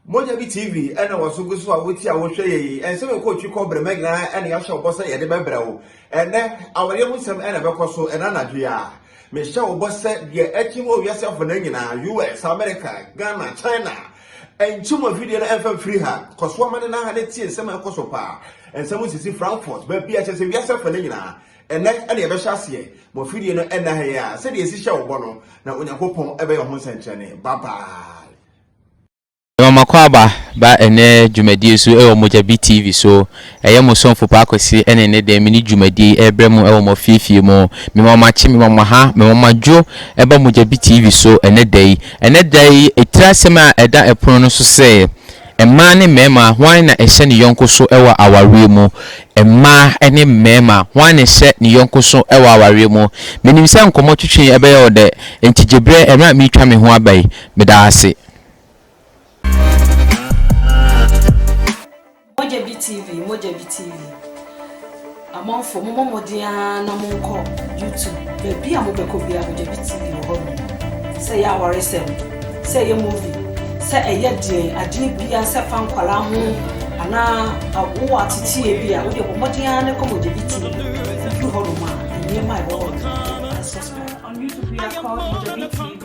Mogya bi TV ɛna wɔ so gu so a wotie a wohwɛ yɛ yi. Nsɛm ɛkɔ otwi kɔ brɛma nyinaa ɛna yɛahyɛ wo bɔ sɛ yɛde bɛbrɛ wo. Ɛnɛ awareɛ ho nsɛm ɛna ɛbɛkɔ so ɛna anadwo yi a. Mehyɛ wo bɔ sɛ deɛ akyim wɔ wiase afanan nyinaa, US, America, Ghana, China, nkyim afidie no ɛmfa mfiri ha. Kɔ so ama ne na ha ne tie nsɛm a ɛkɔ so paa. Nsɛm sisi Frankfurt, baabi a kyerɛ sɛ wiase afanan nyinaa. Ɛnnɛ na yɛbɛhyɛ aseɛ. Mo afidie no nna ha yi ara. Sɛdeɛ yɛsi hyɛ wo bɔ no, na Onyankopɔn bɛyɛ wo ho nsɛnkyerɛnne. Bye bye. Mema mo akwaaba ba ɛnnɛ dwumadie so wɔ Mogyabi TV so. Ɛyɛ mo somfo Paa Kwasi ɛne nnɛ deɛ mene dwumadie yi ɛrebrɛ mo wɔ mo afiefie mu. Mema mo akye, mema mo aha, mema mo adwo ɛba Mogyabi TV so ɛnnɛ da yi. Ɛnnɛ da yi, etire asɛm a ɛda ɛpono no so sɛ, Mmaa ne mmarima, hwan na ɛhyɛ ne yɔnko so wɔ awareɛ mu? Mmaa ne mmarima, hwan na ɛhyɛ ne yɔnko so wɔ awareɛ mu? Menim sɛ nkɔmmɔ twetwe yi bɛyɛ wo dɛ, enti gye berɛ mmerɛ a meretwa me ho aba yi. Meda wo ase. Mogya bi TV, Mogya bi TV. Amanfoɔ mommɔ mmɔden ara na monkɔ YouTube baabi a mobɛkɔ biara Mogya bi TV wɔ hɔ nom. Sɛ ɛyɛ awaresɛm, sɛ ɛyɛ movie, sɛ ɛyɛ deɛn adeɛ biara sɛ fa nkwadaa ho anaa wowɔ ateteɛ bi a wodeɛ bɔ mmɔden ara na kɔ Mogya bi TV. Woduru hɔ nom a nneɛma a ɛwɔ hɔ nom subscribe. On YouTube we are called Mojabi TV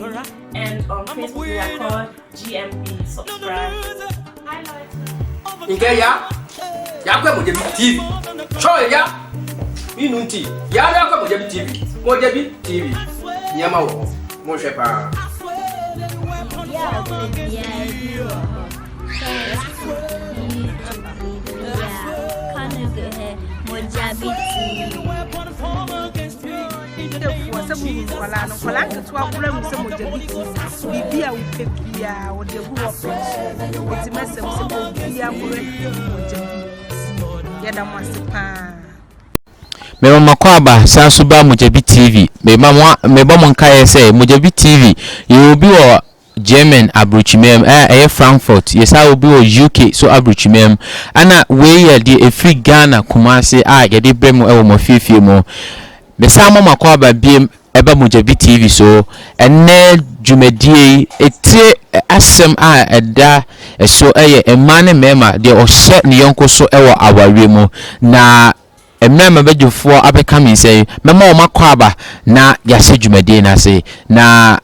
and on Facebook we are called GMB. Subscribe. Hi Lloyd. Nke ya ya kwe Mojabi TV. Show ya. Mi nu nti ya ya kwe Mojabi TV. Mojabi TV. Nneɛma wɔ hɔ. Monhwɛ paa. Biribiara a wopɛ biara bi wɔ hɔ. Facebook, YouTube, biribiara. Kano Mojabi TV. Foɔ sɛ muhu nkwadaa no, nkwadaa nketewa koraa hu sɛ mogya bi ti biribi a wopɛ biara wɔde agu hɔ pɛ nti mɛsɛm sɛ obiara mmrɛ mogya bi ti yɛda mo ase paa. Mema mo akwaaba san so ba Mogyabi TV. Mema mo mebɔ mo nkaeɛ sɛ Mogyabi TV yɛwɔ bi wɔ German aburokyimam a ɛyɛ Frankfurt, yɛsan wɔ bi wɔ UK so aburokyimam. Ɛna wei yɛ deɛ ɛfiri Ghana Kumasi a yɛde brɛ mo wɔ mo afiefie mu. Mesan ma mo akwaaba biem ɛba Mogyabi TV so. Ɛnnɛ dwumadie yi, etire asɛm a ɛda ɛso yɛ mmaa ne mmarima deɛ ɔhyɛ ne yɔnko so wɔ awareɛ mu. Na mmerɛ a m'abadwafoɔ abɛka me nsa yi, mɛma wɔn akwaaba na yɛahyɛ dwumadie no ase. Na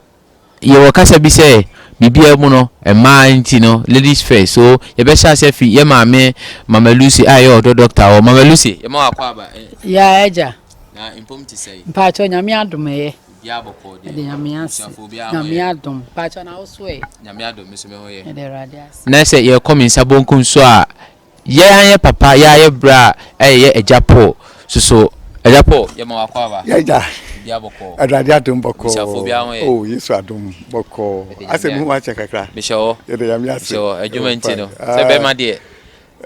yɛwɔ kasa bi sɛ biribiara mu no mmaa nti no ladies first so yɛbɛhyɛ ase afi yɛ maame Mama Lucy a ɛyɛ ɔdɔ doctor hɔ. Mama Lucy, yɛma wo akwaaba. Ya agya. Na mpom te sɛn? Mpakyɛw Nyame adom ɛyɛ. Obiara bɔkɔɔ deɛ. Yɛde Nyame ase. Abusuafo obiara ho Nyame yɛ. adom. Mpakyɛw na wo so ɛ? Nyame adom me so me ho yɛ. Yɛde Awurade ase. Na sɛ yɛkɔ me nsa bonkum so a Yɛ ara yɛ papa, yɛ ara yɛ bra a ɛyɛ Agya Paul soso. Agya Paul, yɛ ma w'akwaaba. Yɛ agya. Biribiara bɔkɔɔ. Awurade adom bɔkɔɔ. Abusuafoɔ obiara ho yɛ. Oh, Yesu adom bɔkɔɔ. Yɛda Asɛ Nyame mehu akyɛ kakra. Mehyɛ hɔ. Yɛda Nyame ase. Mehyɛ hɔ. Adwuma Oh, nti no. fine. Sɛ Ah. bɛrima deɛ,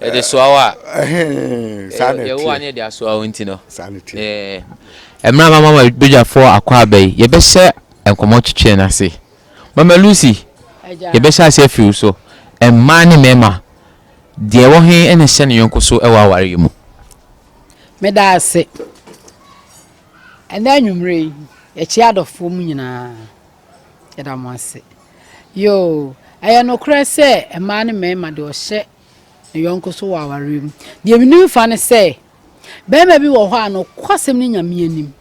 yɛde soa wo a. Ɛhee, saa na Yɛwo a ɛteɛ. ne yɛde asoa wo nti no. Saa na ɛteɛ. Ɛɛ, mmerɛ a mama m'abadwafoɔ akwaaba yi, yɛbɛhyɛ nkɔmmɔ twetweɛ no ase. Mama Lucy, Agya. yɛbɛhyɛ aseɛ afiri wo so. Mmaa ne mmarima, Deɛ ɛwɔ he na ɛhyɛ ne yɔnko so wɔ awareɛ mu? Meda ase. Ɛnnɛ anwummerɛ yi, yɛkyea adɔfoɔ mu nyinaa. Yɛda mo ase. Yoo, ɛyɛ nokorɛ sɛ mmaa ne mmarima deɛ ɔhyɛ ne yɔnko so wɔ awareɛ mu. Deɛ menim fa ne sɛ, barima bi wɔ hɔ a nokwasɛm ne Nyame anim.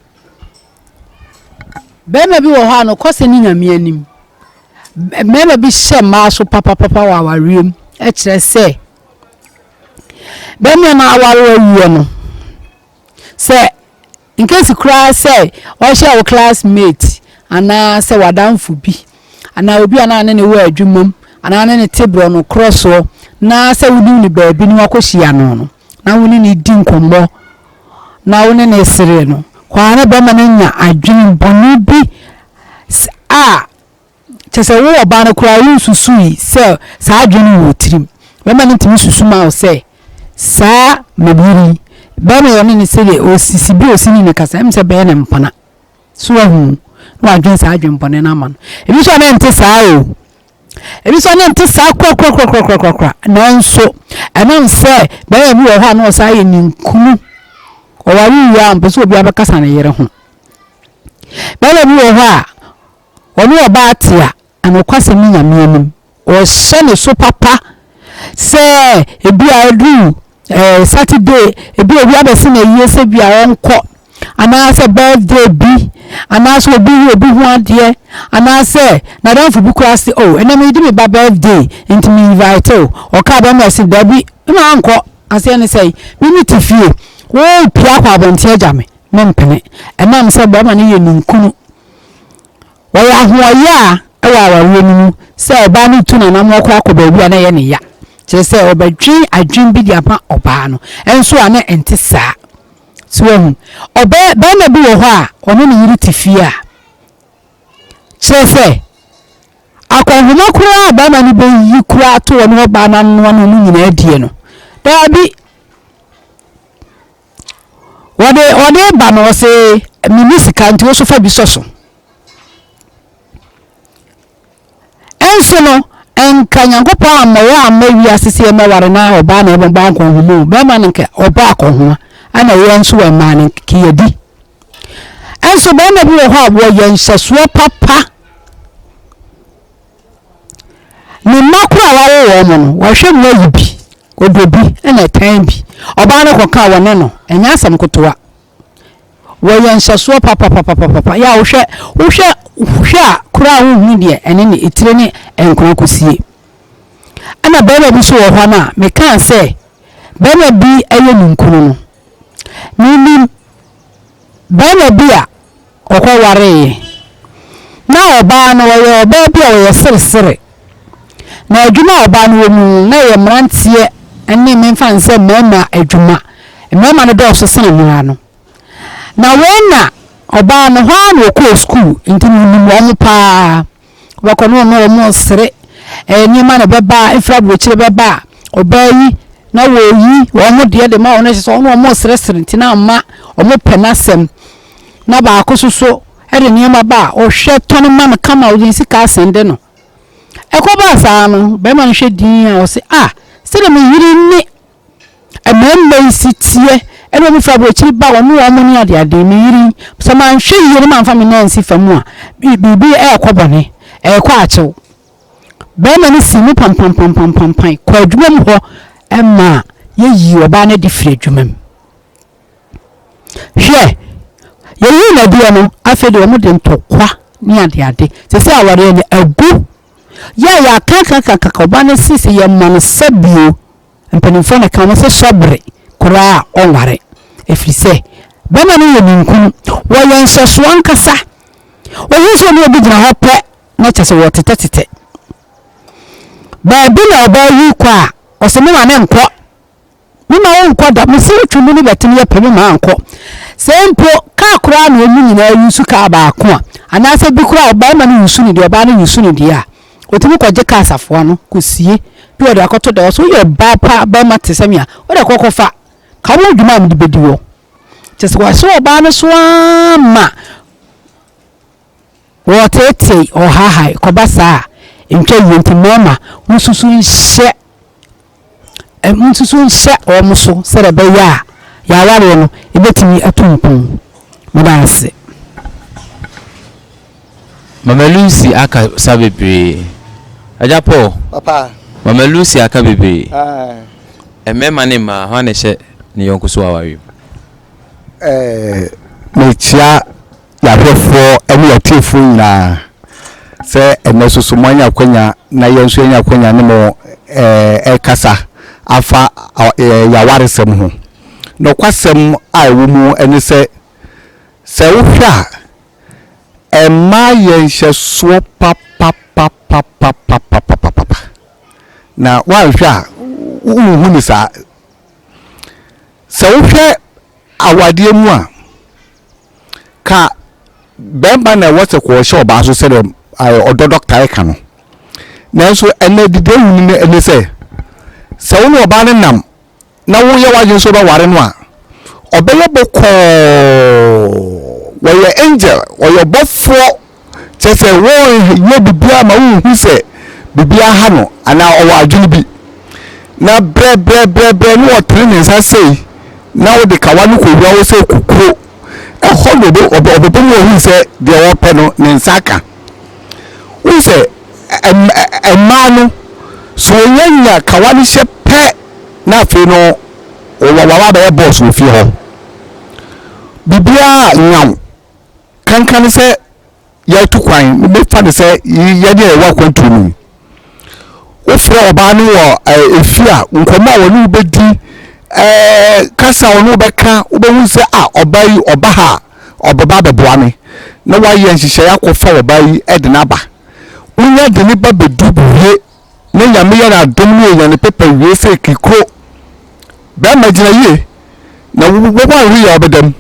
Barima bi wɔ hɔ a nokwasɛm ne Nyame anim. Mmarima bi hyɛ mmaa so papapapa wɔ awareɛ mu kyerɛ sɛ barima no aware awie no, sɛ nkesi koraa sɛ ɔhyɛ wo classmate anaa sɛ w'adamfo bi anaa obi a na ne ne wɔ adwuma mu anaa ne ne te borɔno korɔ soɔ na sɛ wonim no baabi na wakɔhyia no no na wo ne no di nkɔmmɔ na wo ne no resere no, hɔ ara na bɛrima no anya adwene bɔne bi a kyerɛ sɛ wo ɔbaa no koraa wonsusui sɛ saa adwene no wɔ wo tirim. Bɛrima no ntumi susu ma wo sɛ saa mabiri yi, bɛrima yi ɔne ne sɛdeɛ ɔsisi bi a ɔsi ne ne kasa, ɛm sɛ bɛyɛ ne mpena. So wahu na wadwene saa adwene bɔne no ama no. Ebi nso a na ɛnte saa o. Ebi nso a na ɛnte saa korakorakorakorakora. Nanso ɛnam sɛ bɛrima bi wɔ hɔ a na ɔsan yɛ ninkunu. Ɔware wie a ɔmpɛ sɛ obiara bɛkasa ne yere ho. Bɛrima bi wɔ hɔ a ɔne ɔbaa te a, anokwasɛm ne Nyame anim, ɔhyɛ ne so papa. Sɛ ebi a ɛduru ɛɛ Saturday, ebi a obi abɛsi no ayie sɛ bi a ɔnkɔ, anaasɛ birthday bi, anaasɛ obi yɛ obi ho adeɛ, anaasɛ n'adamfo bi koraa se, oh, ɛnɛ medi me ba birthday, nti me invite wo. Ɔkaa bɛrima se, dabi, mma ankɔ. Aseɛ ne sɛn? Me mete fie, worepue akɔ abɔnten agya me, mempene. Ɛnam sɛ bɛrima no yɛ ninkunu. Wɔyɛ ahoɔyaa wɔ awareɛ no mu sɛ ɔbaa no retu n'anammɔn koraa kɔ baabi a na ɛyɛ ne ya. Kyerɛ sɛ ɔbɛdwen adwene bi de ama ɔbaa no nso a na ɛnte saa. So wahu? Ɔbaa, barima bi wɔ hɔ a ɔne ne yere te fie a, kyerɛ sɛ akɔnhoma koraa a barima no bɛyi koraa to ɔne ɔbaa no anoa na wɔn nyinaa adie no, daabi. Wɔde wɔde ba no ɔse menni sika nti wo so fa bi sɔ so. Nso no nka Nyankopɔn ammɔ yɛ amma wiase sɛ yɛmmɛware na ɔbaa na ɛbɛbɔ akɔnhoma o, bɛrima no nka ɔbɔ akɔnhoma ɛna yɛn nso wɔ mmaa no nka yɛdi. Nso bɛrima bi wɔ hɔ a wɔyɛ nhyɛsoɔ papa. Ne mma koro a wawo wɔn no, wahwɛ mu ayi bi, ɔdɔ bi na ɛtan bi. Ɔbaa no kɔkaa wɔne no, ɛnyɛ asɛm ketewa. Wɔyɛ nhyɛsoɔ papapapapapa. Yɛ a wohwɛ, wohwɛ, hwɛ a koraa wonhunu deɛ ɛne ne etire ne nkona kɔsie. Ɛna barima bi nso wɔ hɔ no a, mekaa sɛ barima bi yɛ ninkunu no. Menim barima bi a ɔkɔwareeɛ. Na ɔbaa no, ɔyɛ ɔbaa bi a ɔyɛ seresere. Na adwuma a ɔbaa no wɔ mu no, na ɛyɛ mmeranteɛ ne memfa no sɛ mmarima adwuma. Mmarima no dɔɔso sene mmaa no. Na wei na ɔbaa no, hɔ ara na ɔkɔɔ sukuu, nti menim wɔn pa ara. Wobɛkɔ no ɔne wɔn resere. Ɛyɛ nneɛma na ɛbɛba a, ɛfiri aburokyire bɛba a, ɔbaa yi na wɔreyi wɔn deɛ de ma wɔn, kyerɛ sɛ ɔne wɔn reseresere nti na ama wɔpɛ n'asɛm. Na baako nso so de nneɛma ba a, ɔhwɛ tɔn ma no kama, ɔde ne sika asɛnde no. Ɛkɔbaa saa no, barima no hwɛ dinn a ɔse, ah, sɛdeɛ me yere ne mmarima yi si teɛ, ɛna wɔn firi aburokyiri ba wɔne wɔn ne adeade, me yere yi, sɛ manhwɛ yie na mamfa me nan ansi fam a, biribi ɛrekɔ bɔne, ɛrekɔ akyew. Barima no sii mu pampampampampan kɔɔ adwuma mu hɔ maa yɛyii ɔbaa no adi firi adwuma mu. Hwɛ, yɛyii no adiɛ no, afei deɛ wɔde ntɔkwa ne adeade, sɛsɛ awareɛ no agu. Yɛ a yɛakakakakaka ɔbaa no se sɛ yɛma no sɛ bio, mpanimfoɔ na ɛka wɔn sɛ sɔbere koraa a ɔnware. Ɛfiri sɛ, bɛrima no yɛ ninkunu, wɔyɛ nhyɛsoɔ ankasa. Wɔhu sɛ ɔne obi gyina hɔ pɛ na kyɛ sɛ wɔtetɛtetɛ. Baabi na ɔbaa yi kɔ a, ɔsɛ me ma ne nkɔ. Me ma wo nkɔ da, mese wo twe mu ne bɛtene yɛ pɛ me ma ankɔ. Sɛ mpo kaa koraa na wɔn nyinaa yusu kaa baako a, anaasɛ bi koraa ɔbarima no yusu ne deɛ ɔbaa no yusu ne deɛ a, ɔtumi kɔgye kaa safoa no kɔsie bi ɔde akɔto da hɔ. Sɛ woyɛ ɔbaa pa barima te sɛ me a, wode kɔ kɔfa ka wo dwuma a mede bɛdi wɔ. Kyɛ sɛ wɔahyɛ ɔbaa no so ara ma wɔteetee ɔhahae kɔba saa a, ntwa yie nti mmarima monsusu nhyɛ Monsusu nhyɛ wɔn so sɛdeɛ ɛbɛyɛ a yɛn awareɛ no ɛbɛtumi atu mpɔn. Meda ase. Mama Lucy aka sa bebree. Agya Paul. Papa. Mama Lucy aka bebree. Aye. Mmarima ne mmaa, hwan na ɛhyɛ ne yɔnko so wɔ awareɛ mu? Ɛɛ, mekyia yɛahwɛfoɔ ne yɛatiefoɔ nyinaa sɛ ɛnnɛ nso so moanya akwanya na yɛn nso yɛanya akwanya ne mo ɛrekasa afa yɛawaresɛm ho. Nokwasɛm a ɛwɔ mu ne sɛ, sɛ wohwɛ a, mmaa yɛ nhyɛsoɔ papapapapapapapa. Na woanhwɛ a, wonhu no saa. Sɛ wohwɛ awadeɛ mu a, ka bɛrima na ɛwɔ sɛ kɔɔhyɛ ɔbaa so sɛdeɛ ɔdɔ dɔkta ɛka no. Nanso ɛnɛ didi ehu no ne sɛ, sɛ wo ne ɔbaa no nam na woyɛ w'adwene sɛ wobɛware no a, ɔbɛyɛ bɔkɔɔ. Wɔyɛ angel, ɔyɛ ɔbɔfoɔ. Kyerɛ sɛ wɔnyɛ biribiara ma wonhu sɛ biribiara ha no anaa ɔwɔ adwene bi. Na brɛbrɛbrɛbrɛ na ɔtene ne nsa sei na wode kawa no kɔwura wo sɛ kukuo. Ɛhɔ na ɔbɛbɔ mu ɔhu sɛ deɛ ɔpɛ no ne nsa aka. Wohu sɛ mmaa no. So onya nya kawa no hyɛ pɛ na afei no waba abɛyɛ boss wɔ fie hɔ. Biribiara nyaw kankan ne sɛ yɛretu kwan, mefa no sɛ yɛne a yɛwɔ akwantuo mu yi. Wofrɛ ɔbaa no wɔ efie a, nkɔmmɔ a wɔne wo bɛdi, kasa a wɔne wo bɛka, wobɛhu sɛ a ɔbaa yi ɔba ha a, ɔbɛba abɛboa me. Na woayɛ nhyehyɛeɛ akɔfa ɔbaa yi de no aba. Wonya de no ba bɛdu wie na Nyame yɛ no adom na ɔnya ne pepa wie sɛ kikro. Bɛrima gyina yie na woanhwɛ yie a wobɛda mu.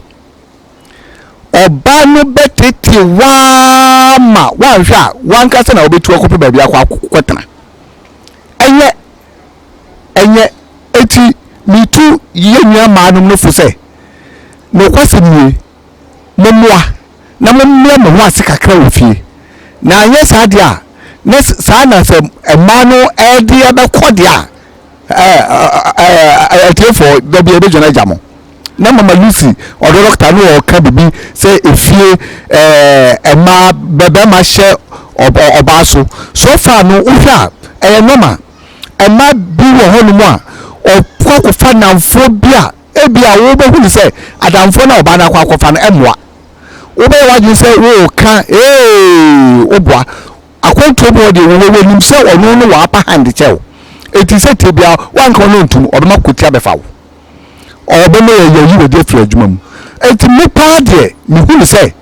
Ɔbaa no bɛtete wo ara ma woanhwɛ a w'ankasa na wobɛtu akɔpɛ baabi akɔ akɔtena. Ɛnyɛ ɛnyɛ eti metu yɛn nua mmaa nom no fo sɛ nokwasɛm nie mommoa na mommrɛ mo ho ase kakra wɔ fie na anyɛ saa deɛ a na saa na sɛ mmaa no ɛde ɛbɛkɔ deɛ a ɛɛ atiefoɔ da bi ɛbɛgyina agya mo na mama Lucy ɔdɔ dɔkta no ɔka bibi sɛ efie ɛɛ mmaa bɛbɛma hyɛ ɔbaa so so far no wohwɛ a ɛyɛ normal mmaa bi wɔ hɔnom a ɔkɔ akɔfa namfoɔ bi a Ebia wobɛhu no sɛ adamfoɔ no a ɔbaa no akɔ akɔfa no mmoa. Wobɛyɛ w'adwene sɛ woreka ee woboa. Akwantuo mu hɔ deɛ wɔwɔ wɔnim sɛ ɔno no wɔ upper hand kyɛ wo. Enti sɛ tie biara woanka ɔno ntom ɔbɛma kotia bɛfa wo. Ɔbɛma yɛayi w'adi afiri adwuma mu. Enti me paa deɛ mehu no sɛ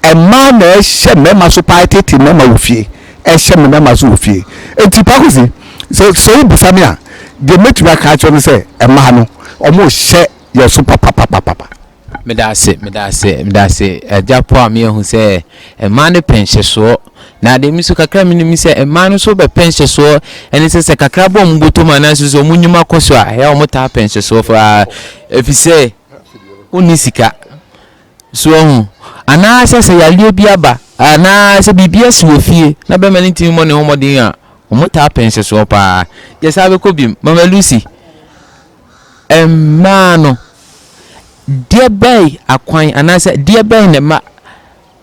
mmaa na ɛhyɛ mmarima so paa ɛtete mmarima wɔ fie ɛhyɛ mmarima so wɔ fie. Enti Paa Kwesi sɛ sɛ wobisa me a deɛ mɛtumi aka akyerɛ no sɛ mmaa no wɔrehyɛ yɛn so papapapapa. Meda ase, meda ase, meda ase Agya Paul a meahu sɛ mmaa no pɛ nhyɛsoɔ. Na adeɛ mi nso kakra menim ne sɛ mmaa no nso bɛpɛ nhyɛsoɔ ɛne sɛ sɛ kakra bɔ wɔn bɔtɔ mu anaasɛ sɛ wɔn nnwuma kɔ so a ɛyɛ a wɔtaa pɛ nhyɛsoɔ paa ɛfiri sɛ wonni sika. So wahu? Anaasɛ sɛ yareɛ bi aba anaasɛ biribi asi wɔ fie na bɛrima no ntumi mmɔ ne ho mmɔden a, wɔtaa pɛ nhyɛsoɔ paa. Yɛsan bɛkɔ biom. Mama Lucy, mmaa no, deɛ bɛn akwan anaasɛ deɛ bɛn na ɛma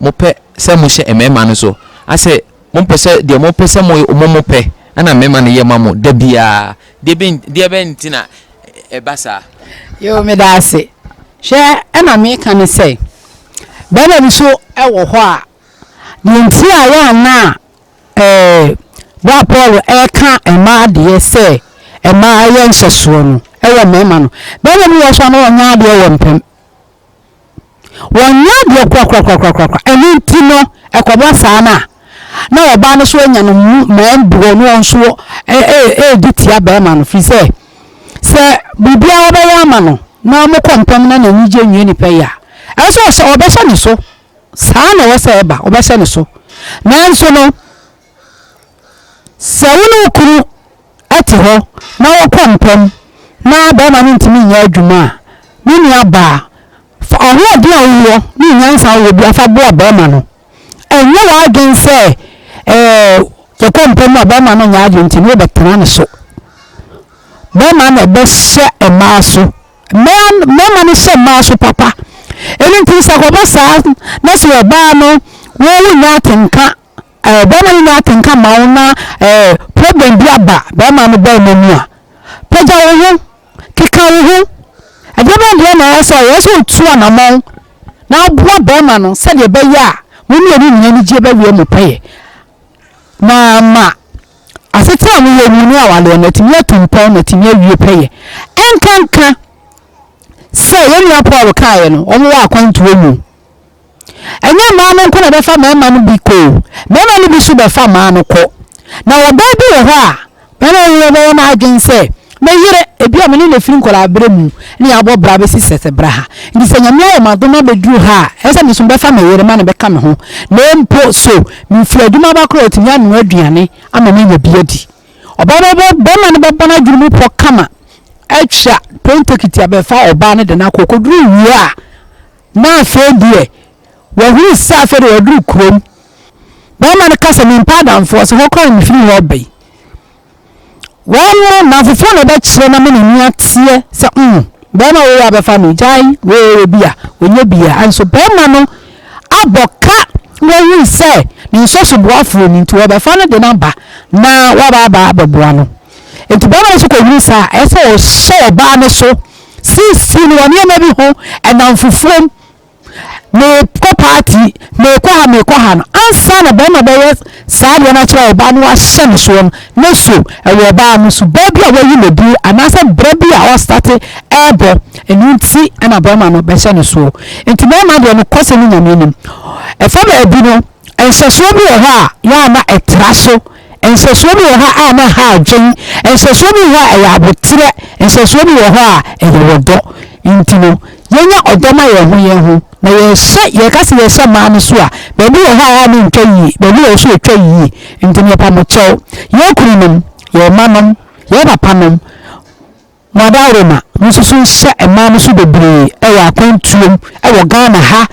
mopɛ sɛ mohyɛ mmarima no so? Asɛ mompɛ sɛ deɛ mopɛ sɛ mo mo mopɛ ɛna mmarima no yɛ ma mo da biara. Deɛ bɛn deɛ bɛn nti na ɛba saa? Yoo, meda ase. Hwɛ, ɛna meka ne sɛ, barima bi nso wɔ hɔ a, deɛ nti a yɛ a na ɛɛ berɛ a Paul reka mmaa adeɛ sɛ mmaa yɛ nhyɛsoɔ no wɔ mmarima no, barima bi wɔ hɔ nso a na ɔnyɛ adeɛ wɔ mpam. Wɔnyɛ adeɛ korakorakorakorakora. Ɛno nti no, ɛkɔba saa no a, na ɔbaa no nso anya no mu mmaambuo na ɔno nso redi tia barima no firi sɛ, sɛ biribiara wɔbɛyɛ ama no na wɔkɔ mpam na n'ani gye nwie ne pɛyɛ a, ɛwɔ sɛ ɔhyɛ ɔbɛhyɛ ne so. Saa na ɛwɔ sɛ ɛba, wɔbɛhyɛ ne so. Nanso no, sɛ wo ne wo kunu te hɔ na wɔkɔ mpam na barima no ntumi nyɛ adwuma a, me nuabaa, fa ahoɔden a wowɔ ne nyansa a wowɔ biara fa boa barima no. Ɛnyɛ w'adwene sɛ ɛɛ yɛkɔ mpam a barima no nyɛ adwene nti no wobɛtena ne so. Barima na ɛbɛhyɛ mmaa so. Mmarima no hyɛ mmaa so papa. Ɛno nti sɛ kɔba saa na sɛ ɔbaa no wo wonnya atenka Eh bɛrima no nya atenka ma wo na eh problem bi aba bɛrima no bɛrima mu a, pagya wo ho, keka wo ho. Ɛdeɛ bɛn deɛ na ɛwɔ sɛ ɔyɛ? Ɛwɔ sɛ ɔtu anamɔn na aboa bɛrima no sɛdeɛ ɛbɛyɛ a mo mmienu nyinaa anigyeɛ bɛwie mo pɛyɛ na ama asetena a mowɔ mu ne awareɛ no atumi atu mpɔn na atumi awie pɛyɛ. Ɛnkanka sɛ yɛn nua Paul kaeɛ no, wɔwɔ akwantuo mu. Ɛnyɛ mmaa no nko na ɛbɛfa mmarima no bi kɔ o, mmarima no bi nso bɛfa mmaa no kɔ. Na ɔbaa bi wɔ hɔ a, barima bi bɛyɛ n'adwene sɛ, me yere, ebi a me ne no firi nkwadaa-berɛ mu na yɛabɔ bra bɛsi sɛsɛberɛ ha, nti sɛ Nyame ayɛ me adom abɛduru ha a, ɛsɛ sɛ me nso mebɛfa me yere ma no bɛka me ho. Na mpo so mefiri adwuma ba koraa a, ɔtumi anoa aduane ama manya bi adi. Ɔbaa no bɛ, barima no bɛbɔ n'adwene mu pɔ kama atwa plane ticket abɛfa ɔbaa no de no akɔ. Ɔkɔduru wie a, Na afei deɛ, wahunu sɛ afei deɛ waduru kurom. Barima no ka sɛ, Mempɛ adamfoɔ, sɛ hɔ koraa na mefiri hɔ reba yi. Wɔn no, nnamfofoɔ na ɛbɛkyerɛ na ama n'ani ateɛ sɛ, mm, barima wei abɛfa me, gyae, wei yɛ bi a, ɔnyɛ bi a. Nso barima no abɔ ka na wahunu sɛ ne nsɔsoboafoɔ ni, nti wɔbɛfa no de no aba na waba aba abɛboa no. Nti barima no nso kɔhunu saa a, ɛyɛ sɛ ɔhyɛ ɔbaa no so sisi no wɔ nneɛma bi ho, ɛnamfofoɔ mu. Merekɔ party, merekɔ ha, merekɔ ha no, ansa na barima bɛyɛ saa adeɛ no akyerɛ ɔbaa no wahyɛ no soɔ no, na so ɛwɔ ɔbaa no so bɛ bi a wayi no adi anaasɛ berɛ bi a ɔstate ɛrebɔ, ɛno nti na barima no bɛhyɛ no soɔ. Nti mmarima deɛ nokwasɛm ne Nyame anim, ɛfa baabi no, nhyɛsoɔ bi wɔ hɔ a yɛ a na ɛtra so Nhyɛsoɔ bi wɔ hɔ a na ɛha adwene, nhyɛsoɔ bi wɔ hɔ a ɛyɛ aboterɛ, nhyɛsoɔ bi wɔ hɔ a ɛyɛ ɔdɔ. Nti no, yɛnya ɔdɔ ma yɛn ho yɛn ho, na yɛhyɛ, yɛka sɛ yɛhyɛ mmaa no so a, baabi wɔ hɔ a ɛyɛ a na ɛntwa yie, baabi wɔ hɔ nso ɛtwa yie. Nti no yɛpa mo kyɛw, yɛn kununom, yɛn mmanom, yɛn papanom, Mo adaworoma, monsusu nhyɛ mmaa no so bebree wɔ akwantuom wɔ Ghana ha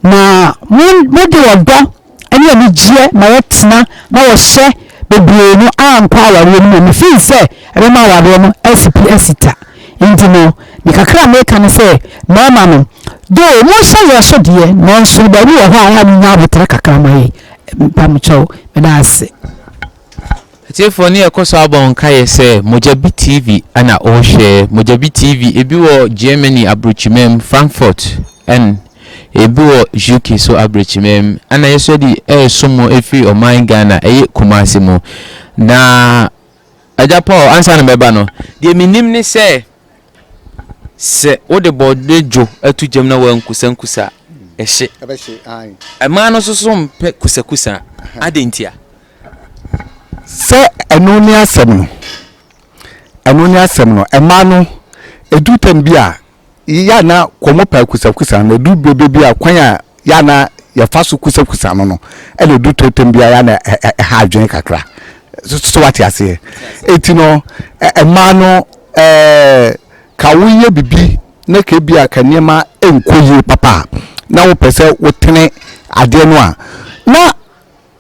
na mo mode ɔdɔ ne anigyeɛ ma yɛtena na wɔhyɛ bebree no ankɔ awareɛ no mu a mefii sɛ ɛbɛma awareɛ no asi pi asi ta. Nti no, ne kakra a meka ne sɛ mmarima no, though mohyɛ yɛn so deɛ, nanso baabi wɔ hɔ a ɛyɛ a monya aboterɛ kakra ma yɛn. Mpamokyɛw, meda ase. Atiefoɔ ne yɛkɔ so abɔ nkaeɛ sɛ Mogyabi TV na wohwɛ. Mogyabi TV, ebi wɔ Germany aburokyimam, Frankfurt, ɛn ebi wɔ UK so aburokyimam. Ɛna yɛsɔ de ɛresom mo ɛfiri ɔman Ghana, ɛyɛ Kumasi mu. Na Agya Paul, ansa na mɛba no, deɛ menim ne sɛ, Sɛ wode bɔɔde dwo to gyam na woankusankusa a, ɛhye. Mmaa no nso so mpɛ kusakusa. Adɛn ntia? Sɛ ɛno ne asɛm no, ɛno ne asɛm no. Mmaa no, ɛduru tam bi a, yɛ a na wɔn pɛ kusakusa no, ɛduru bere bi a kwan a yɛ a na yɛfa so kusakusa no no, ɛna ɛduru tam bi a yɛ a na ɛha adwene kakra. So wate aseɛ? Eti no, mmaa no Ɛɛ, ka woyɛ biribi na ka ebia ka nneɛma nkɔ yie papa a, na wopɛ sɛ wotene adeɛ no a, na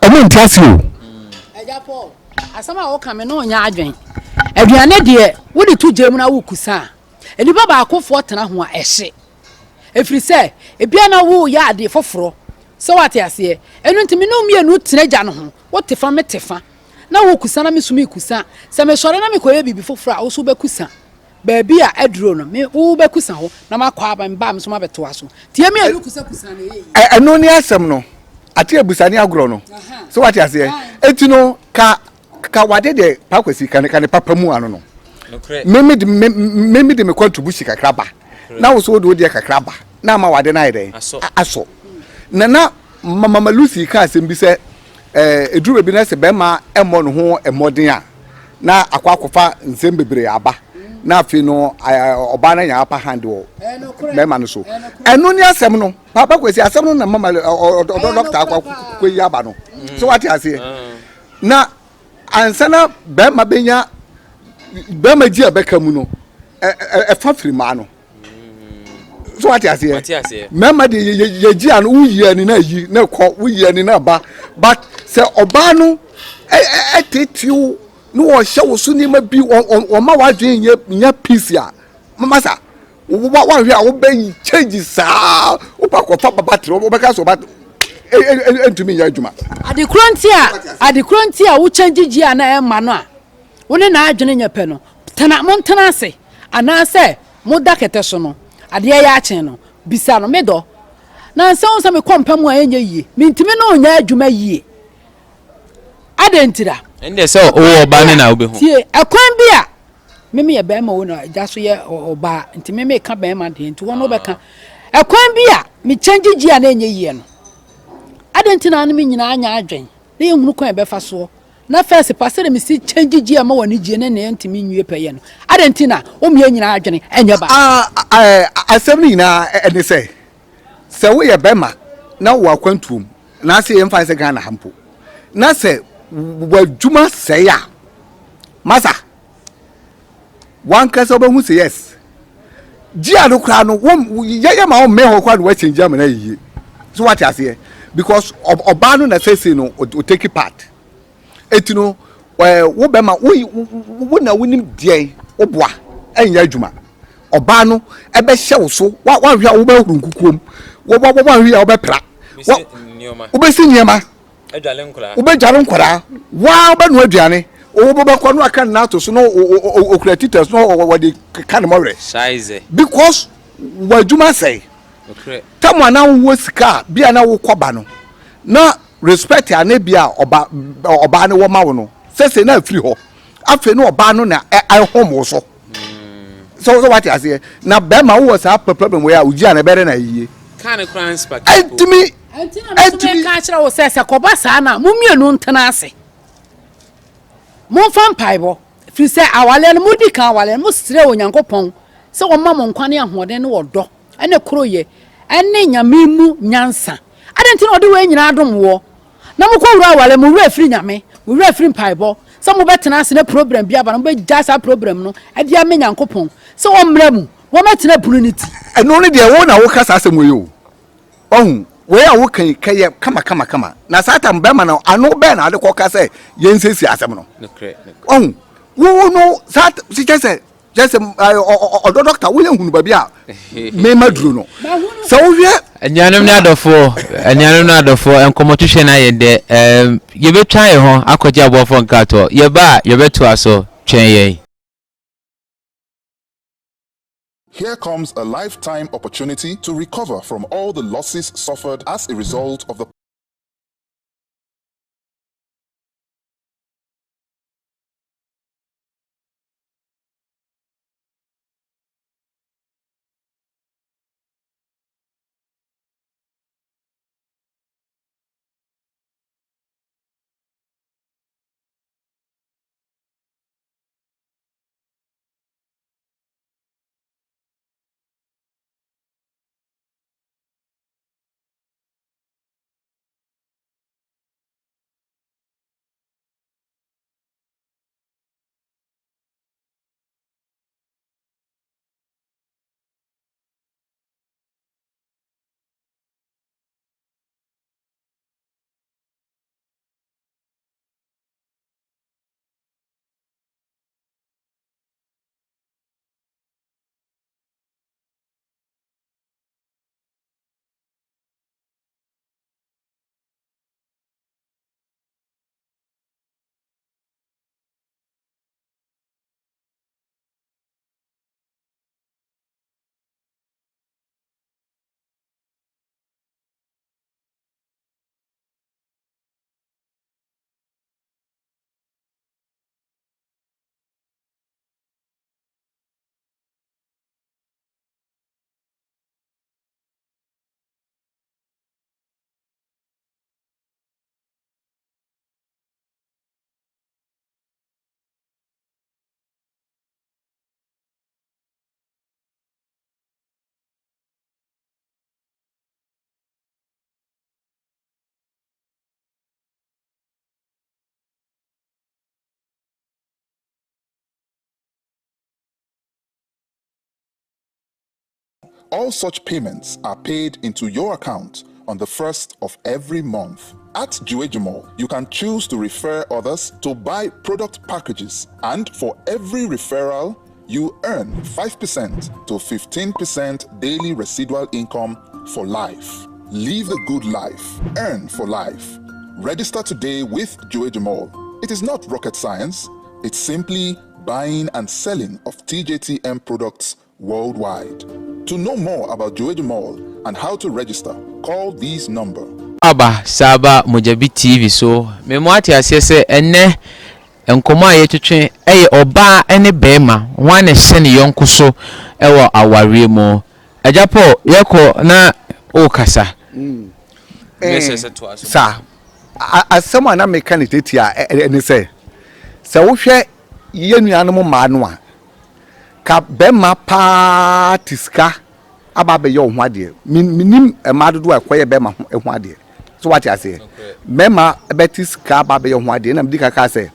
wɔn nte ase o. Agya Paul, asɛm a woka me ne wo nyɛ adwen. Aduane deɛ, wode to gya mu na wokusa a, nnipa baakofoɔ tena ho a, ɛhye. Ɛfiri sɛ, ebia na woreyɛ adeɛ foforɔ. Sɛ woate aseɛ? Ɛno nti me ne wo mmienu tena gya no ho, wote fa, mete fa. Na wokusa na me nso mekusa. Sɛ mesɔre na mekɔyɛ biribi foforɔ a, wo nso wobɛkusa. Baabi a aduro no, me, wobɛkusa hɔ, na makɔ aba, meba a me nso mabɛtoa so. Nti yɛn mmienu kusakusa na ɛyɛ yie. Ɛno ne asɛm no. Ate abusa ne agorɔ no. So wate aseɛ? Enti no, ka, ka wade deɛ Pa Kwasi, ka ne, ka ne papa mu ano no. Me, me de, me, me, me de me contribution kakra ba. Na wo nso wode wo deɛ kakra ba. Na ama wade no ayɛ dɛn? Asɔ. Na na Mama Lucy ka asɛm bi sɛ, Ɛduru baabi na sɛ barima mmɔ ne ho mmɔden a, na akɔ akɔfa nsɛm bebree aba, na afei no ɔbaa no anya upper hand wɔ barima no so. Ɛno ne asɛm no. Papa Kwesi, asɛm no na mama ɔdɔ dɔkta akɔ akɔyi aba no. So wate aseɛ? Na ansa na barima bɛnya barima gyi a ɛbɛka mu no, ɛfa firi mmaa no. so wate aseɛ mmarima de yɛgye ano woyi ani na ayi na ɛkɔ woyi ani na aba but sɛ ɔbaa no ɛtetew na wɔhyɛ wo so nneɛma bi wɔma w'adwene nyɛ nyɛ peace a mama sa woahwɛ a wobɛ change saa wopɛ akɔfa baba tere wobɛka sɛ ɔba ɛntumi nyɛ adwuma. Adekorɔ nti a adekorɔ nti a wo change gye a na ɛmma no a wo ne n'adwene nyɛ pɛ no tena montena ase Anaasɛ moda kɛtɛ so no, adeɛ reyɛ akye no, bisa no, Me dɔ, nansa wohu sɛ mekɔ mpa mu a ɛnyɛ yie, mentumi ne wo nyɛ adwuma yie. Adɛn ntira? Ɛndeɛ sɛ wowɔ ɔba no na wobɛhu. Tie, ɛkwan bi a, me meyɛ bɛrima o na agya so yɛ ɔbaa, nti me meka bɛrima deɛ, nti wɔn wobɛka. Ɛkwan bi a, mekyɛngye gyie a na ɛnyɛ yie no, adɛn nti na ne me nyinaa nyɛ adwen, na yɛnhunu kwan a yɛbɛfa soɔ Na first pa sɛdeɛ mesi change gear ma w'ani gyeɛ ne nea ɛntumi nwie pɛyɛ no, adɛn nti na wo mmea nyinaa adwene nyɛ baako? Ah, asɛm no nyinaa ne sɛ, sɛ woyɛ bɛrima na wowɔ akwantuom, anaasɛ yɛmfa no sɛ Ghana ha mpo, na sɛ w'adwuma sɛe a, masa, w'ankasa wobɛhu sɛ yes, gear no koraa no, yɛyɛ ma wɔmmɛn hɔ koraa na wɔakyɛngye ama no ayɛ yie. So wate aseɛ? Because ɔbaa no na sɛsei no, ɔtake part. Eti no, ɛɛ wo bɛma wo wo na wonim deɛn woboa ɛnyɛ adwuma. Ɔbaa no ɛbɛhyɛ wo so wa wanhwɛ a wobɛhoro nkukuom wa wa wanhwɛ a wobɛpra wa wobɛsi nneɛma wobɛdware nkwadaa waa wobɛnoa aduane. Wobɛkɔ no aka ne ato so na okura titas na wɔde ka ne mɔwerɛ. Because w'adwuma sɛe. Tam a na wowɔ sika a bi a na wokɔ ba no na respect a na bi a ɔba ɔbaa no wɔ ma wo no sɛsɛ na afiri hɔ. Afei na ɔbaa no na ɛhom wo so. Sɛ sɛ wate aseɛ na bɛrima wowɔ saa problem wei a wogyi a na ɛbɛyɛ dɛ na ayie. Ɛntumi Ɛnti na me nso meka akyerɛ wo sɛ sɛ kɔba saa no a mo mmienu ntena ase. Momfa mpaebɔ, ɛfiri sɛ awareɛ no, modi kan awareɛ no, mosrɛ Onyankopɔn sɛ ɔmma mo nkwa ne ahoɔden ne ɔdɔ ne koroyɛ ne Nyame mu nyansa. Adɛn nti na ɔde wei nyinaa adom woɔ? Na mokɔwura awareɛ, mo werɛ afiri Nyame, mo werɛ afiri mpaebɔ, sɛ mobɛtena ase na problem bi aba no, mobɛgyae saa problem no de ama Nyankopɔn sɛ ɔmmra mu, wɔmmɛtena pono no ti. Ɛno no deɛ wo na woka saa asɛm wei o. Wahu? Wei a woka yi, kɛyɛ kama kama kama. Na saa tam bɛrima no, ano bɛn na ade kɔka sɛ yɛnsiesie asɛm no? Wahu? Wo no, saa kyɛ sɛ, kyɛ sɛ ɔdɔ dɔkta, woyɛ hunu baabi a mema duro no. Sɛ wohwɛ. Anuanom ne adɔfoɔ, anuanom ne adɔfoɔ, nkɔmmɔtwetwe no ayɛ dɛ. Ɛɛm, yɛbɛtwa yɛn ho akɔgye aboafoɔ nkratoɔ. Yɛba a, yɛbɛtoa so. Twɛn yɛn. Here comes a lifetime opportunity to recover from all the losses suffered as a result of the All such payments are paid into your account on the first of every month. At Juejumall, you can choose to refer others to buy product packages, and for every referral, you earn 5% to 15% daily residual income for life. Live the good life, earn for life. Register today with Juejumall. It is not rocket science, it's simply buying and selling of TJTM products worldwide. To know more about Juejumall and how to register, call this number. Aba Saba Mogyabi TV so. Me mo ate aseɛ sɛ ɛnnɛ nkɔmmɔ a yɛtwetwe ɛyɛ ɔbaa ne bɛrima hwan na ɛhyɛ ne yɔnko so ɛwɔ awareɛ mu. Agya Paul yɛkɔ na wokasa. Mɛsɛ sɛ toa so. Saa asɛm a na meka no tiatia ne sɛ, sɛ wohwɛ yɛn nuanom mmaa no a, ka bɛrima paa te sika aba abɛyɛ wo ho adeɛ. Menim mmaa dodoɔ a ɛkɔyɛ bɛrima ho ho adeɛ. So wate aseɛ? Bɛrima bɛte sika aba abɛyɛ wo ho adeɛ. Na medi ka kaa sɛ,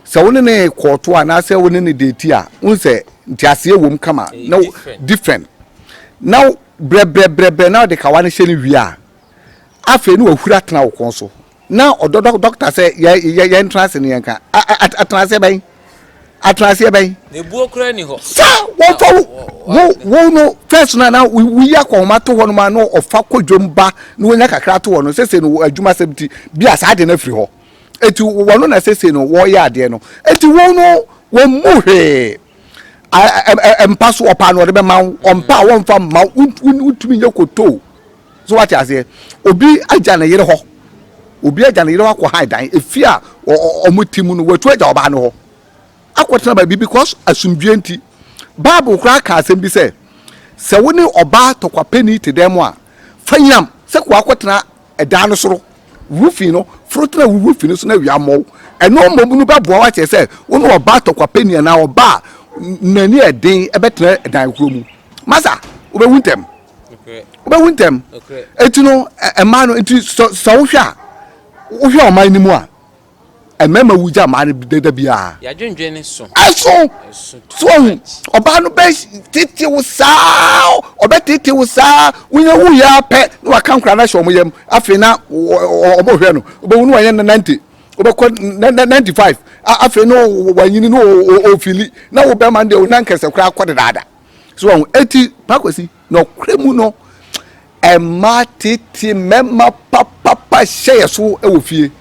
sɛ wo ne ne kɔɔto anaasɛ wo ne ne deeti a, wohu sɛ nteaseɛ wom kama. Na different. Na brɛbrɛbrɛbrɛ na ɔde kawa no hyɛ no wie a, afei na wahuri atena wo kɔn so. Na ɔdɔ dɔkta sɛ yɛ yɛ yɛntena ase ne yɛnka. Atena aseɛ bɛn? Atena aseɛ bɛn? Na ebuo koraa ni hɔ. Sa wɔmfa wo wo wo no first no na woyi akɔnhoma to hɔ nom a na ɔfa kɔ dwom ba na wɔnya kakra to hɔ no sese no adwuma sɛm ti bi a saa de no afiri hɔ. Eti wɔn na sese no wɔyɛ adeɛ no. Eti wɔn no wɔn mu hwee. Mpa so ɔpa no ɔde bɛma wo, ɔmpa a wɔmfa mma wo, wontumi nyɛ kotoo. So wate aseɛ? Obi agya ne yere hɔ, obi agya ne yere hɔ akɔ han dan, efie a wɔn ti mu no, watu agya ɔbaa no hɔ akɔtena baabi because asomdwie nti. Bible koraa ka asɛm bi sɛ, sɛ wo ne ɔbaa tɔkwapɛni te dan mu a, fa nyinam sɛ kɔ akɔtena ɛdan no soro, roofing no, foro tena wo roofing no so na awia mmɔ wo. Ɛno mmom no bɛboa wo akyerɛ sɛ wo ne ɔbaa tɔkwapɛni anaa ɔbaa a n'ani yɛ den bɛtena dan korɔ mu. Masa, wobɛwu ntɛm. Wobɛwu ntɛm. Enti no, mmaa no, nti sɛ wohwɛ a, wohwɛ ɔman no mu a, mmarima wu gya mmaa no da biara. Yɛadwendwen ne so. Ɛso. So ahu, ɔbaa no bɛ tete wo saa, ɔbɛ tete wo saa, wonya wu yɛ apɛ na waka nkora no ahyɛ wɔn yam, afei na wɔn hwɛ no, wobɛhu no wɔnyɛ 90, wobɛkɔ 95, afei na wanyini na ofili, na wo bɛrima no deɛ wo nan kɛsɛ koraa kɔ dedaada. So ahu, eti pakwasi, na ɔkora mu no, Mmaa tete mmarima papapa hyɛ yɛ so wɔ fie.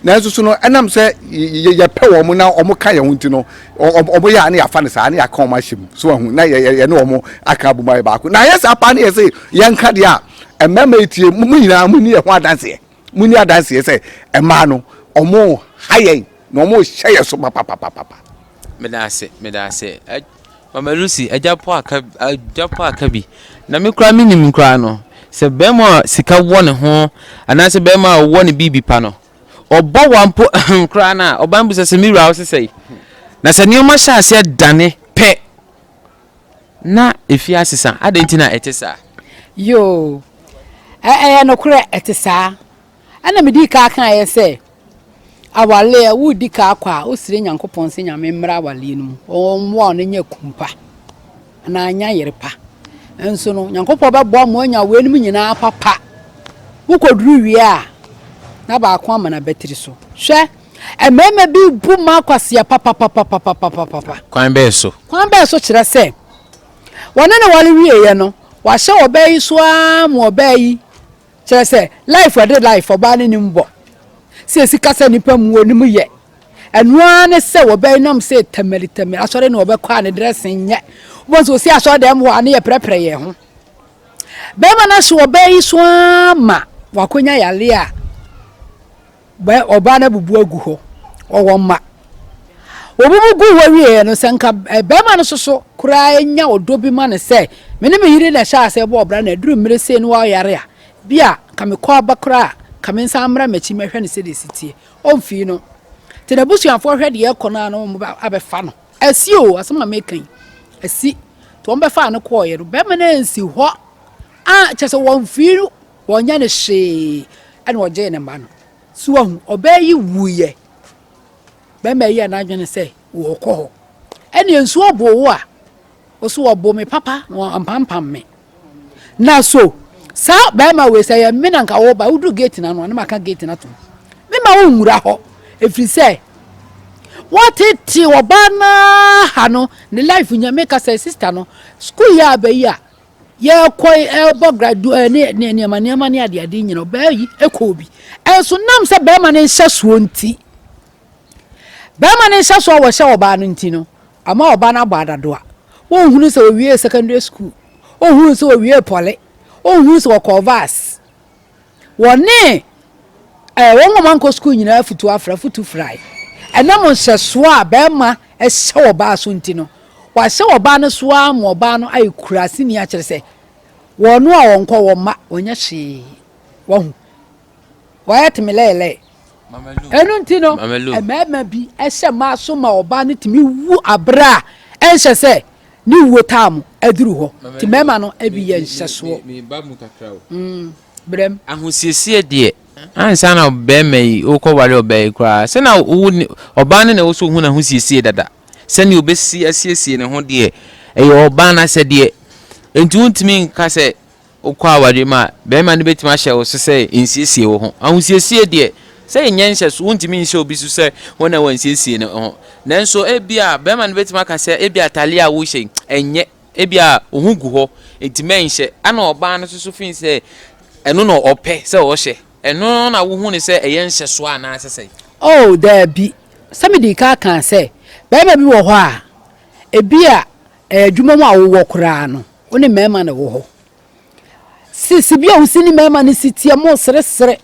Nanso so no, ɛnam sɛ yɛpɛ wɔn na wɔka yɛn ho nti no, wɔyɛ a na yɛafa no saa na yɛaka wɔn ahyɛ mu. So ahu na yɛne wɔn aka abom ayɛ baako. Na ayɛ saa paa na yɛsɛ yɛnka deɛ a, mmarima yi tie, mo nyinaa monni yɛn ho adanseɛ. Monni adanseɛ sɛ mmaa no, wɔha yɛn na wɔhyɛ yɛn so papapapapa. Meda ase, meda ase. Mama Lucy, agya po aka agya po aka bi. Na me koraa menim koraa no, sɛ bɛrima a sika wɔ ne ho anaasɛ bɛrima a ɔwɔ ne biribi pa no, ɔbɔ wa mpo koraa no a, ɔbaa no bisa sɛ me wura wo sesɛe. Na sɛ nneɛma hyɛ aseɛ dane pɛ na ɛfi asesa. Adɛn nti na ɛte saa? Yoo, ɛyɛ nokorɛ, ɛte saa. Ɛna medii kan kaeɛ sɛ, awaleɛ, woredi kan akɔ a, wosrɛ Nyankopɔn sɛ Nyame mmra awaleɛ no mu, ɔmmoa wo na nya kunu pa, anaa nya yere pa. Nso no, Nyankopɔn bɛboa mo anya weinom nyinaa papa. Mokɔduru wie a, na baako ama no abatiri so. Hwɛ, mmarima bi bu mmaa kwasea papapapapapapapa. Kwan bɛɛ so? Kwan bɛɛ so kyerɛ sɛ, wɔne no ware wieeɛ no, wahyɛ ɔbaa yi so ara ma ɔbaa yi Kyerɛ sɛ life ɛde life ɔbaa no nim bɔ sɛ esi kasa nipa mu onim yɛ ɛno ara ne sɛ ɔbaa yi nam sɛ tamale tamale asɔre na ɔbɛkɔ a ne dressing nyɛ wobɛhu sɛ osi asɔre dɛm hɔ a ne yɛ prɛprɛ yɛn ho bɛrima no ahye ɔbaa yi so ara ma wakonya yale a Bɛ ɔbaa no abubu agu hɔ. Ɔwɔ mma. Wɔbubu guu hɔ wieeɛ no, sɛ nka barima no soso koraa nya ɔdɔ bi ma no sɛ, me ne me yere na ɛhyɛɛ aseɛ bɔɔ bra na aduru mmerɛ sei na wayare a, bi a nka mekɔ aba koraa a, nka mensan mmra m'akyi mmɛhwɛ no sɛdeɛ ɛsi teɛ. Ɔmfii no. Nti n'abusuafoɔ hwɛ deɛ ɛrekɔ no ara na wɔn abɛfa no. Asi o, asɛm a mereka yi, asi. Nti wɔbɛfaa no kɔeɛ no, barima no ansi hɔ a, kyerɛ sɛ wɔmfii no. Wɔnyɛ no hwee ɛna ɔgyee ne mma no. So wahu? Ɔbaa yi wuiɛ. Bɛrima yi yɛɛ n'adwene sɛ wɔrekɔ hɔ. Ɛnneɛ nsuo boo wo a, wo so wɔbo me papa na wɔampampam me. Na so saa bɛrima wei sɛ ɛyɛ me na nka woba, woduru gate no ano a na maka gate no atom. Mema wo nwura hɔ, ɛfiri sɛ wɔtete ɔbaa no ara ha no, ne life nya meka sɛ sister no, sukuu yi a aba yi a, Yɛkɔ ɛbɔ gradu ɛ ne ne nneɛma nneɛma ne adeade nyina ɔbaa yi ɛkɔɔ bi. Ɛnso nam sɛ bɛrima no nhyɛsoɔ nti, bɛrima no nhyɛsoɔ a wɔhyɛ ɔbaa no nti no, ama ɔbaa no abɔ adadoa. Wɔnhunu sɛ ɔwiee secondary school, ɔnhunu sɛ ɔwiee pɔle, ɔnhunu sɛ ɔkɔɔ vas. Wɔne eh, wɔn a wɔankɔ sukuu nyinaa futu afra, futu frae. Ɛnam nhyɛsoɔ a bɛrima hyɛ ɔbaa so nti no, wahyɛ ɔbaa no so ara ma ɔbaa no ayɛ kuraseni akyerɛ sɛ wɔn a wɔnkɔ wɔn mma wɔnyɛ hwee. Wahu? Wɔayɛ temelɛɛlɛɛ. Ɛno nti no, mmarima bi hyɛ mmaa so ma ɔbaa no tumi wu abere a ɛnhyɛ sɛ ne wuo taa mo aduru hɔ. Nti mmarima no bi yɛ nhyɛsoɔ. Mm, brɛm. Ahosiesie deɛ, ansa na barima yi wokɔware ɔbaa yi koraa, sɛ na wo ne ɔbaa no na ɛwɔ sɛ ohu n'ahosiesie dada. Sɛnea obesi asiesie ne ho deɛ, ɛyɛ ɔbaa no asɛdeɛ. Enti wontumi nka sɛ wokɔ awareɛ mu a, barima no bɛtumi ahyɛ wo so sɛ nsiesie wo ho. Ahosiesie deɛ, sɛ ɛnyɛ nhyɛso, wontumi nhyɛ obi so sɛ wo na wansiesie ne ho. Nanso ebia barima no bɛtumi aka sɛ ebia ataadeɛ a wohyɛ yi, ɛnyɛ. Ebia wo ho gu hɔ, enti mɛnhyɛ. Ɛna ɔbaa no nso so feel sɛ ɛno na ɔpɛ sɛ ɔhyɛ. Ɛno na wohu no sɛ ɛyɛ nhyɛsoɔ anaasɛ sɛn? Oh, daabi. Sɛ medii kan kaa sɛ, barima bi wɔ hɔ a, ebia adwuma mu a wowɔ koraa no, wo ne mmarima na ɛwɔ hɔ. Sisi bi a wosi ne mmarima no si teɛ, mo seresere.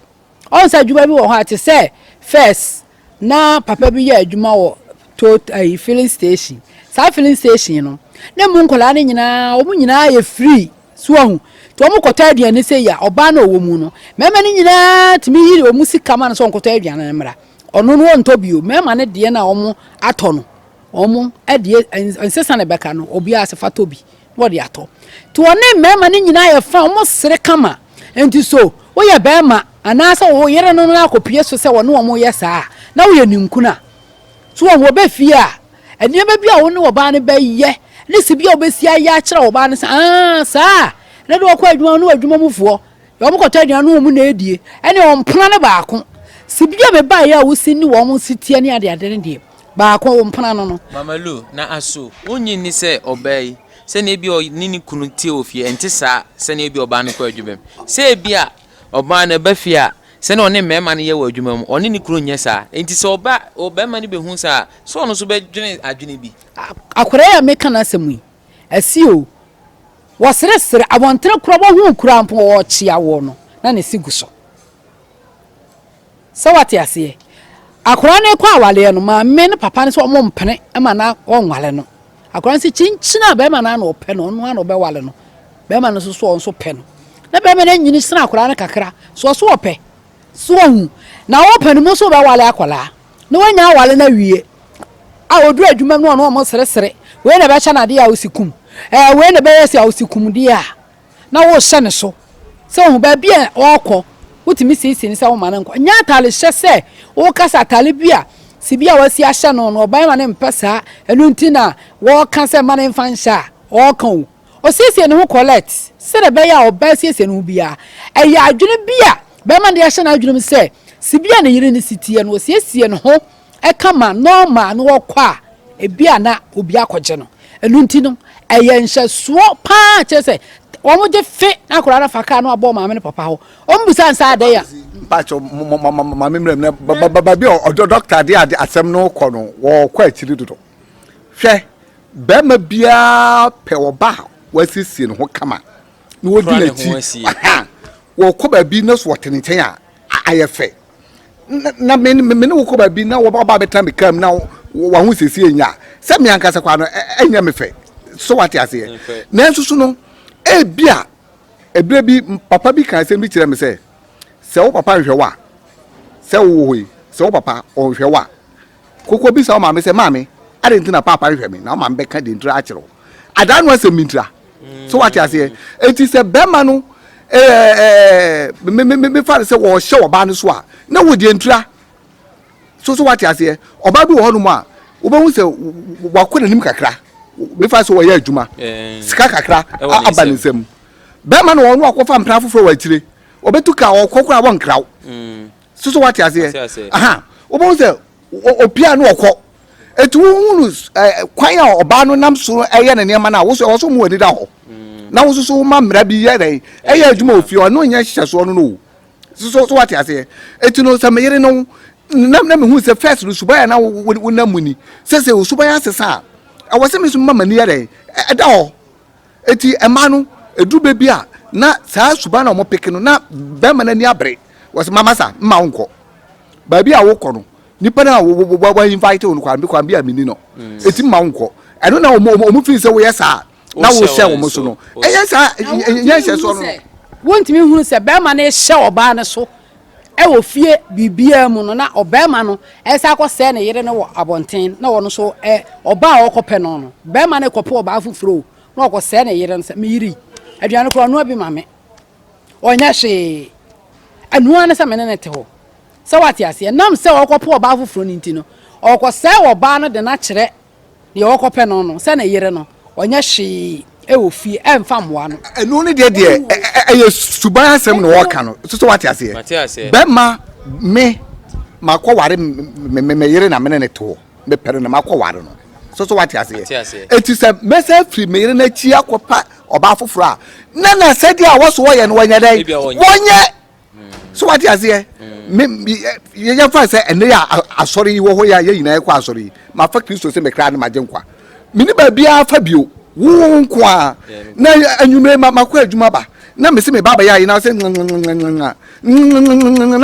Ɔn sɛ adwuma bi wɔ hɔ a te sɛ first na papa bi yɛ adwuma wɔ tot ayi filling station. Saa filling station no, na mu nkwadaa no nyinaa, wɔn nyinaa yɛ free. So wahu? Nti wɔn kɔtɔ aduane sɛ yi a, ɔbaa no a ɔwɔ mu no, mmarima no nyinaa tumi yi wɔn sika ma no sɛ ɔnkɔtɔ aduane no mmra. Ɔno no ɔntɔ bio. Mmarima no deɛ no a wɔn atɔ no, wɔn deɛ nsesa na ɛbɛka no, obiara sɛ fa tɔ bi na wɔde atɔ. Nti wɔne mmarima no nyinaa yɛ fa, wɔn sere kama. Nti so woyɛ barima anaasɛ wo yere no no akɔpue so sɛ wɔne wɔn yɛ saa a, na woyɛ ninkunu a, so wɔn wɔbɛ fie a, Nneɛma bi a wo ne ɔbaa no bɛyɛ ne si bi a wobɛsi ayɛ akyerɛ ɔbaa no sɛ, aa saa na de wɔkɔ adwuma no adwuma mufoɔ wɔn kɔtɔ aduane no wɔn na edie ɛne wɔn mpena no baako si bi a mebaeɛ a wosi ne wɔn si teɛ ne adeade no deɛ baako wɔn mpena no no. Mama Lu, na aso wonnye nni sɛ ɔbaa yi, sɛnea ebia ɔne ne kunu te wɔ fie, ɛnte saa sɛnea ebia ɔbaa no kɔ adwuma mu? Sɛ ebia ɔbaa no ba fie a, Sɛnea ɔne mmarima no yɛ wɔ adwuma mu, ɔne ne kunu nyɛ saa. Enti sɛ ɔba, ɔbarima no behu saa a, sɛ ɔno nso bɛdwene adwene bi. Akwadaa yi a meka n'asɛm yi, asi o, wɔseresere, abɔntene koraa wɔhu koraa mpo ɔrekyea woɔ no, na ne se gu so. Sɛ wate aseɛ? Akwadaa no rekɔ awareɛ no, maame ne papa no sɛ wɔn mpene ma na wɔnware no. Akwadaa no sɛ kyinkyin a barima no ara na ɔpɛ no, ɔno ara na ɔbɛware no. Barima no nso so ɔno nso pɛ no. Na barima no anyini sene akwadaa no kakra, so ɔso ɔpɛ. So wahu? Na ɔpɛ no mu nso ɔbɛware akwadaa. Na wanya aware no awie. A ɔduru adwuma mu no ɔno ɔmo seresere. Wei na ɛbɛkyɛ no adeɛ a ɔsi kum. Ɛɛ wei na ɛbɛyɛ sɛ a ɔsi kum deɛ a. Na wohyɛ ne so. Sɛ wahu baabi a ɔrekɔ, wotumi siesie no sɛ woma no nkɔ. Nyɛ atare hyɛ sɛ woka sɛ atare bi a si bi a wasi ahyɛ no no ɔbarima no mpɛ saa, ɛno nti na wɔka sɛ mma no mfa nhyɛ a, ɔreka o. Ɔsiesie ne ho collect sɛdeɛ ɛbɛyɛ a ɔbaa siesie ne ho biara. Ɛyɛ adwene bi a barima no de ahyɛ n'adwene mu sɛ si bi a ne yere no si teɛ no, ɔsiesie ne ho kama normal na ɔkɔ a, ebi a na obi akɔgye no. Ɛno nti no, ɛyɛ nhyɛsoɔ paa kyerɛ sɛ wɔn gye fe na akwadaa no afa kaa no abɔ maame ne papa hɔ. Wɔn bisa nsa adɛn a. Mpakyɛ maame mmerɛ mu na baabi a ɔdɔ dɔkta de ade asɛm no kɔ no wɔkɔ akyiri dodo. Hwɛ bɛrima biara pɛ ɔba a wasiesie ne ho kama na wɔdi n'akyi wɔkɔ baabi na so wɔte ne nkyɛn a ayɛ fɛ. na me me ne wo kɔ baabi na wɔba ɔba abɛtena me kaa mu na wɔn siesie nya sɛ me ankasa kwa no ɛnyɛ me fɛ so wate aseɛ nanso so no ebi a ebire bi papa bi kan asɛm bi kyerɛ me sɛ sɛ wo papa nhwɛ wo a sɛ wowɔ hɔ yi sɛ wo papa ɔnhwɛ wo a koko bisa wo maame sɛ maame ade nti na papa nhwɛ me na wo maame bɛka deɛ ntira akyerɛ wo adaa no asɛm bi ntira so wate aseɛ eti sɛ bɛrima no ɛɛ me me me fa no sɛ wɔhyɛ ɔbaa no so a na wɔ deɛ ntira so so wate aseɛ ɔbaa bi wɔ hɔnom a wobɛhu sɛ wakɔ n'anim kakra mefa sɛ wɔyɛ adwuma sika kakra aba ne nsam bɛrima no ɔno akɔfa mpena foforɔ wɔ akyire ɔbɛtu ka ɔkɔ koraa wɔnkraw so so wate aseɛ aha wobɛhu sɛ opia no ɔkɔ Eti wohunu kwan a ɔbaa no nam so yɛ ne nneɛma no a, wo so ɛwɔ so mu w'ani da hɔ. Na wo nso so woma mmara bi yɛ dɛn? Ɛyɛ adwuma wɔ fie ɔno nyɛ nhyehyɛsoɔ no no o. So so so wate aseɛ? Eti no sɛ me yere no na na mehu sɛ first no suban a na wonam mu ni, sɛ sɛ wo suban asesa a, ɛwɔ sɛ me nso mema m'ani yɛ dɛn? Ɛda hɔ. Eti mmaa no, ɛduru bɛ bi a na saa suban na wɔpeke no na bɛrima no ani abere. Wɔsɛ mama sa mma wo nkɔ. Baabi a wokɔ no, nipa no a wa invite wo no kwan bi kwan bi a menni no eti mma wo nkɔ ɛno na wɔn wɔn fi sɛ woyɛ saa na wohyɛ wɔn so no ɛyɛ saa nyɛ nhyɛsoɔ no. Wontumi nhunu sɛ bɛrima no rehyɛ ɔbaa no so wɔ fie biribiara mu no na ɔbarima no ɛsan akɔsɛe ne yere no wɔ abɔnten na ɔno nso ɛ ɔbaa a ɔkɔpɛ no no bɛrima no rekɔpɛ ɔbaa foforɔ o na ɔkɔsɛe ne yere no sɛ me yere yi aduane koraa ɔnoa bi ma me ɔnyɛ hwee ɛno ara ne sɛ me ne no te hɔ Sɛ wate aseɛ? Nam sɛ ɔrekɔpɛ ɔbaa foforɔ no nti no, ɔrekɔsɛe ɔbaa no de no akyerɛ deɛ ɔrekɔpɛ no no sɛ ne yere no, ɔnyɛ hwee wɔ fie, ɛmfa mmoa no. Ɛno ne deɛ deɛ ɛyɛ suban asɛm na ɔreka no. So sɛ wate aseɛ? Bɛrima me makɔware me yere na me ne ne te hɔ. Mepɛ no na makɔware no. So so wate aseɛ? Eti sɛ mɛsan afiri me yere no akyi akɔpa ɔbaa foforɔ a, na n'asɛdeɛ a wɔso wɔyɛ no wɔnyɛ dɛn? Wɔnyɛ. So wate aseɛ? Me yɛfa sɛ ɛnɛ yɛ asɔre yi wɔ hɔ yɛ a yɛn nyinaa yɛkɔ asɔre yi mafa Kristo sɛ me kra ne magye nkwa mene baabiara fa bio wo nko a na anwummere ma makɔ adwuma ba na mese me ba bɛyɛ ayi na sɛ na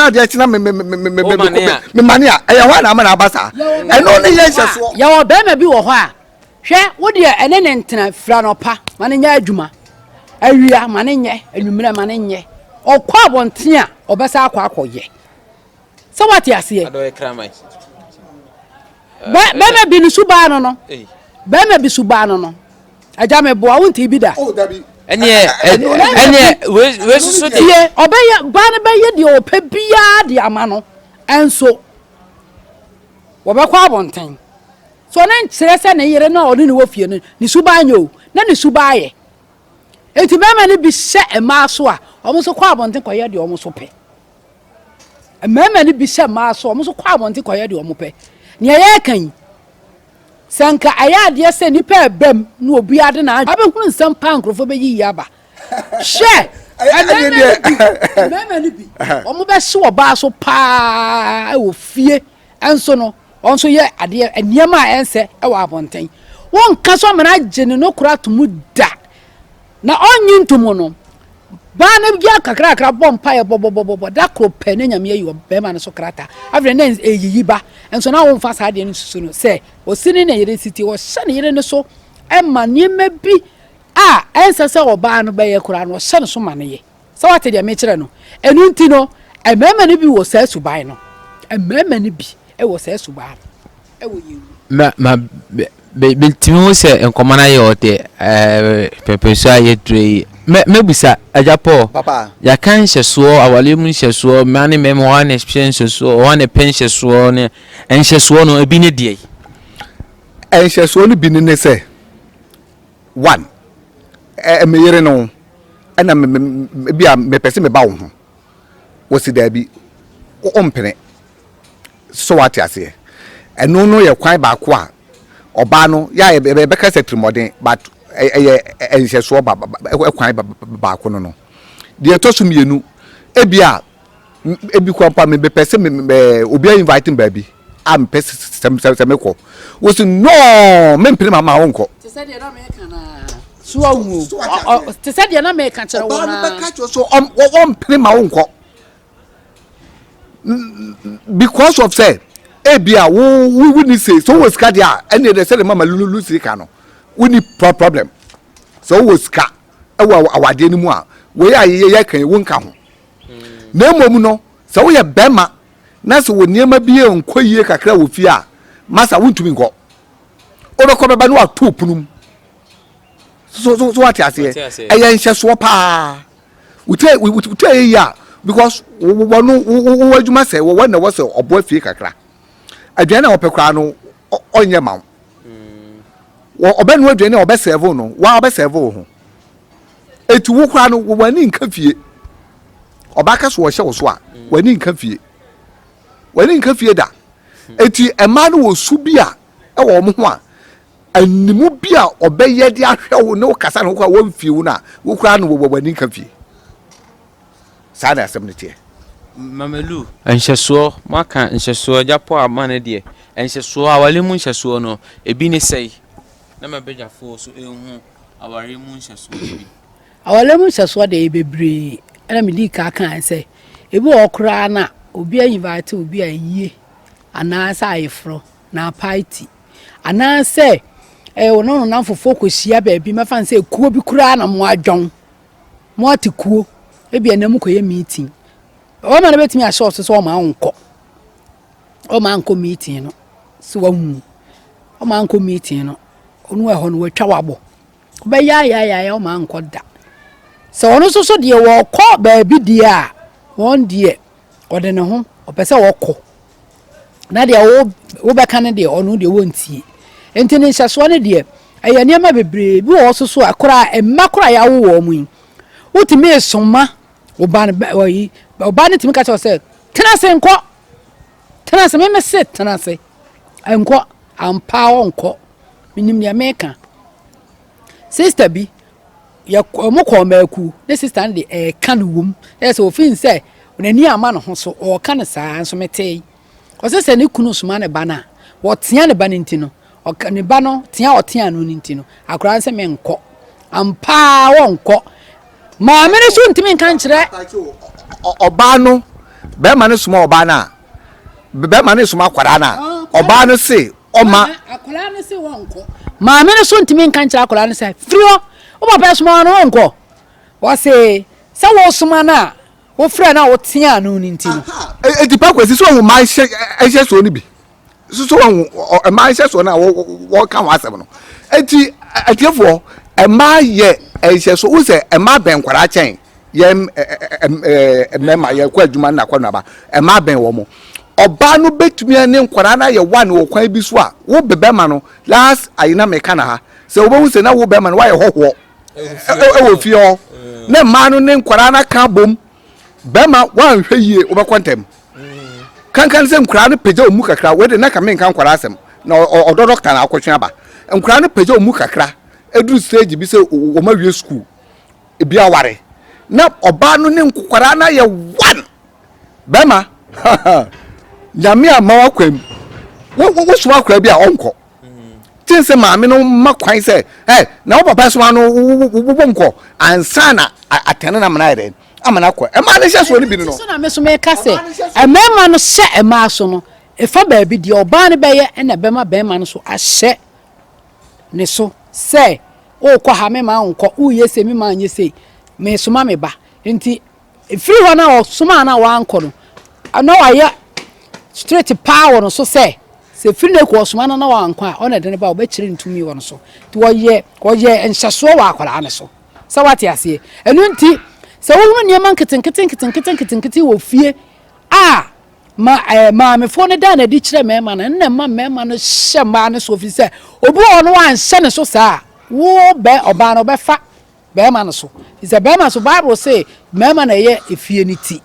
adeɛ akyi na me me me me me me mane a ɛyɛ hɔ a na ama na aba saa ɛno ne yɛ nhyɛsoɔ. Yɛwɔ bɛrima bi wɔ hɔ a Hwɛ, wo deɛ ɛne ne ntena firi anɔpa ma no nyɛ adwuma, awia ma no nyɛ, anwummerɛ ma no nyɛ. Ɔkɔ abɔnten a, ɔbɛsan akɔ akɔyɛ. Sɛ woate aseɛ? Bɛrima bi ne subaa no no. Bɛrima bi subaa no no. Agya meboa wo nti bi da. Oh, dabi. Ɛneɛ ɛneɛ wei soso deɛ. Tie, ɔbɛyɛ baa no bɛyɛ deɛ ɔpɛ biara de ama no, ɛnso wɔbɛkɔ abɔnten. So ɔno nkyerɛ sɛ ne yere no a ɔne no wɔ fie no, ne suban nyɛ o, na ne suban yɛ. Enti mmarima no bi hyɛ mmaa so a, wɔn nso kɔ abɔnten kɔyɛ deɛ wɔn nso pɛ. Mmarima no bi hyɛ mmaa so a, wɔn nso kɔ abɔnten kɔyɛ deɛ wɔn pɛ. Nea yɛreka yi, sɛ nka ɛyɛ adeɛ sɛ nnipa ɛbam na obiara de n'adwene abɛhunu nsɛm paa nkurɔfoɔ bɛyiyi aba. Hwɛ, mmarima no bi, wɔn bɛhye ɔbaa so paa wɔ fie nso no, Wɔn nso yɛ adeɛ, nneɛma a ɛnsɛ wɔ abɔnten. Wonka sɛ ɔmena agye ne nokora ato mu da. Na ɔnnye nto mu no, baa no yɛ kakrakra bɔ mpaeɛ bɔbɔbɔbɔ da koro pɛ na Nyame ayi ɔbɛrima no so krataa. Afei na ɛyiyi ba. Nso na womfa saa adeɛ no nsusu no sɛ ɔsi ne ne yere si ti. Ɔhyɛ ne yere no so ma nneɛma bi a ɛnsɛ sɛ ɔbaa no bɛyɛ koraa no, ɔhyɛ no so ma no yɛ. Sɛ woate deɛ mekyerɛ no? Ɛno nti no, mmarima no bi wɔ saa suban no. Mmarima no bi wɔ saa suban no wɔ yɛn mu. Ma ma me metumi hu sɛ nkɔmmɔ no ayɛ ɔdɛ ɛɛ pɛpɛso a yɛdurɛ yi. Mɛ mɛbusa Agya Paul. Papa. Yɛaka nhyɛsoɔ, awareɛ mu nhyɛsoɔ, mmaa ne mmarima wɔn na ɛhyɛ nhyɛsoɔ, wɔn na ɛpɛ nhyɛsoɔ ne nhyɛsoɔ no ebi ne deɛ. Nhyɛsoɔ no bi ne ne sɛ one, ɛ me yere no ɛna me me bi a mepɛ sɛ meba wo ho wɔsi daabi ɔmpene so wate aseɛ ɛno no yɛ kwan baako a ɔbaa no yɛ a yɛbɛka sɛ tirimɔden but ɛyɛ nhyɛsoɔ ba kwan baako no no deɛ ɛtɔ so mmienu ebi a Ebi koraa mpo a mepɛ sɛ me me obi invite me baabi a mepɛ sɛ sɛ sɛ mekɔ. Wosi no mempene ma ma wonkɔ. Te sɛ deɛ na meka no ara. So ahu o. Te sɛ deɛ na meka kyerɛ wo no ara. Ɔbaa no bɛka kyerɛ so ɔmpene ma wonkɔ. Because of sɛ ebi a wo wo wo ni se sɛ wowɔ sika deɛ a ɛnneɛ deɛ sɛdeɛ mama Lucy ka no wonni problem sɛ wowɔ sika ɛwɔ awadeɛ no mu a wei a yɛka yi wonka ho. Na mmom no, sɛ woyɛ bɛrima na sɛ wɔ nneɛma bi nkɔ yie kakra wɔ fie a, masa wontumi nkɔ. Wobɛkɔ bɛba na wato pono mu. So so so wate aseɛ? Ɛyɛ nhyɛsoɔ paa. Wotie wotie yɛ yie a because wɔn wo adwuma sɛ wɔn na wɔ sɛ ɔboa fie kakra. Aduane a wɔpɛ koraa no ɔnyɛ ma wo. Ɔbɛnoa aduane a ɔbɛsɛɛvo no, wa ɔbɛsɛɛvo wo ho. Eti wo koraa no w'ani nka fie. Ɔbaa ka so ɔhyɛ wo so a, w'ani nka fie. W'ani nka fie da. Eti mmaa no wɔ su bi a ɛwɔ wɔn ho a, animu bi a ɔbɛyɛ de ahwɛ wo ne wo kasa ne wo koraa wɔmfie wo no a, wo koraa no wɔ w'ani nka fie. Saa na asɛm no teɛ. Mama Lu, nhyɛsoɔ, moaka nhyɛsoɔ, agya Paul ama no deɛ, nhyɛsoɔ, aware mu nhyɛsoɔ no, ebi ne sɛe, na m'abadwafoɔ nso nhu Aware mu nhyɛsoɔ no bi. Aware mu nhyɛsoɔ deɛ ɛyɛ bebree. Ɛna medii kan kaeɛ sɛ, ebi wɔ hɔ koraa no a, obi a invite obi a ayie anaasɛ ayeforɔ na apae ti. Anaasɛ ɛyɛ wo ne wo nnamfofoɔ kɔhyia baabi, mɛfa no sɛ ekuo bi koraa na moadwɔn, moate kuo, ebia na mokɔyɛ meeting. Ɔbarima no bɛtumi ahyɛ wo so sɛ ɔmma wonkɔ, ɔmma nkɔ meeting no, sɛ wahu ɔmma nkɔ meeting no. Ɔno ɛhɔ no watwa wabɔ. Wobɛyɛ ayayaya ɔma ankɔ da. Sɛ ɔno nso so deɛ wɔkɔ baabi deɛ a, wɔn deɛ ɔde ne ho ɔpɛ sɛ ɔkɔ. Na deɛ wo wobɛka no deɛ ɔno deɛ wɔntie. Nti ne nhyɛsoɔ no deɛ ɛyɛ nneɛma bebree bi wɔ hɔ so so a koraa mma koraa yɛawo wɔn yi. Wotumi soma wo ba no ɔyi ɔba no tumi ka kyerɛ sɛ tena ase nkɔ. Tena ase meme se tena ase nkɔ. Ampa ara ɔnkɔ. Menim deɛ meka. Sister bi, yɛ wɔn kɔɔ mmakuo, ne sister no de ɛreka no wom. Ɛyɛ sɛ ofin sɛ N'ani amma ne ho so, ɔreka no saa nso metee. Ɔse sɛ ne kunu soma ne ba no a, ɔtea ne ba no nti no, ɔka ne ba no tea a ɔtea no no nti no, akwadaa no sɛ menkɔ. Ampa ara wɔnkɔ. Maame no nso ntumi nka nkyerɛ. Ɔbaa no, bɛrima no soma ɔbaa no a, bɛrima no soma akwadaa no a, ɔbaa no se ɔma. Akwadaa no se wɔnkɔ. Maame no nso ntumi nka nkyerɛ akwadaa no sɛ, firi hɔ, wo papa soma wo no wonkɔ. Ɔse sɛ wosoma no a, wofrɛ no a woteaa no no nti no. Enti Pa Kwesi, so wahu mmaa nhyɛsoɔ no bi? So so wahu mmaa nhyɛsoɔ no a wɔka ho asɛm no? Enti atiefoɔ, mmaa yɛ nhyɛsoɔ. Wohu sɛ mmaa bɛn nkwadaa kyɛn yɛn mmarima, yɛkɔ adwuma no akɔneaba. Mmaa bɛn wɔn. Ɔbaa no bɛtumi ne nkwadaa no ayɛ one wɔ kwan bi so a, wo bɛbɛma no, last ayi na meka na ha, sɛ wobɛhu sɛ na wo bɛma no woayɛ hɔhoɔ. ɛwɔ fie hɔ na mmaa no ne nkwadaa no aka abom bɛrima woanhwɛ yie wobɛkɔ ntɛm kankan sɛ nkwadaa no pagya wɔn mu kakra wei de na ka menka nkwadaa asɛm na ɔdɔ dɔkta na akɔtwe aba nkwadaa no pagya wɔn mu kakra ɛduru stage bi sɛ wɔn awie sukuu ebi aware na ɔbaa no ne nkwadaa no ayɛ one bɛrima nyame ama wakwan mu wosoma akwadaa bi a ɔnkɔ Ten sɛ maame no ma kwan sɛ ɛ na wo papa soma no wobɔ nkɔ ansa na atɛne no amena ayɛ dɛn amena akɔ ɛmaa no hyɛ soɔ no bi no no. So na me so meka sɛ mmarima no hyɛ mmaa so no ɛfa baabi deɛ ɔbaa no bɛyɛ ɛna ɛbɛma barima no so ahyɛ ne so sɛ wokɔ ha me ma wonkɔ woyɛ sei me ma nyɛ sei mesoma me ba nti Ɛfiri hɔ no a ɔsomaa no a wankɔ no, na wayɛ straight paa wɔ no so sɛ, sɛ ɛfiri no kɔ ɔsoma no na wankɔ a, ɔna ɛde no ba ɔbɛkyerɛ no tumi wɔ no so. Nti wɔyɛ wɔyɛ nhyɛsoɔ wɔ akwadaa no so. Sɛ wate aseɛ. Ɛno nti, sɛ wohunu nneɛma nketenkete nketenkete nketenkete wɔ fie a ma ɛɛ maamefoɔ no da no adi kyerɛ mmarima no, ɛno na ɛma mmarima no hyɛ mmaa no so, ɛfiri sɛ obi wɔ hɔ no wanhyɛ ne so saa a, wo bɛ ɔbaa no ɔbɛfa Barima no so. Efisɛ barima so, Bible se mmarima na ɛyɛ efie no ti.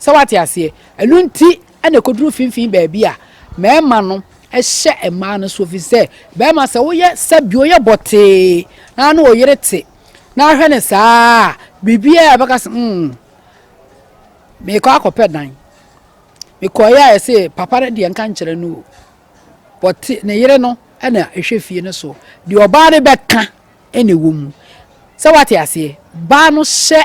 Sɛ woate aseɛ? Ɛno nti na ɛkɔduru mfimfini baabi a, mmarima no hyɛ mmaa no so. Ɛfiri sɛ barima sɛ woyɛ sɛbi woyɛ bɔtee na ne wo yere te na ahwɛ no saa a, biribiara a ɛbɛka sɛ mm, meekɔ akɔpɛ dan. Mekɔeɛ a ɛse papa no deɛ nka nkyerɛ no o. Wɔte ne yere no na ɛhwɛ fie no so. Deɛ ɔbaa no bɛka na ɛwɔ mu. Sɛ woate aseɛ? Baa no hyɛ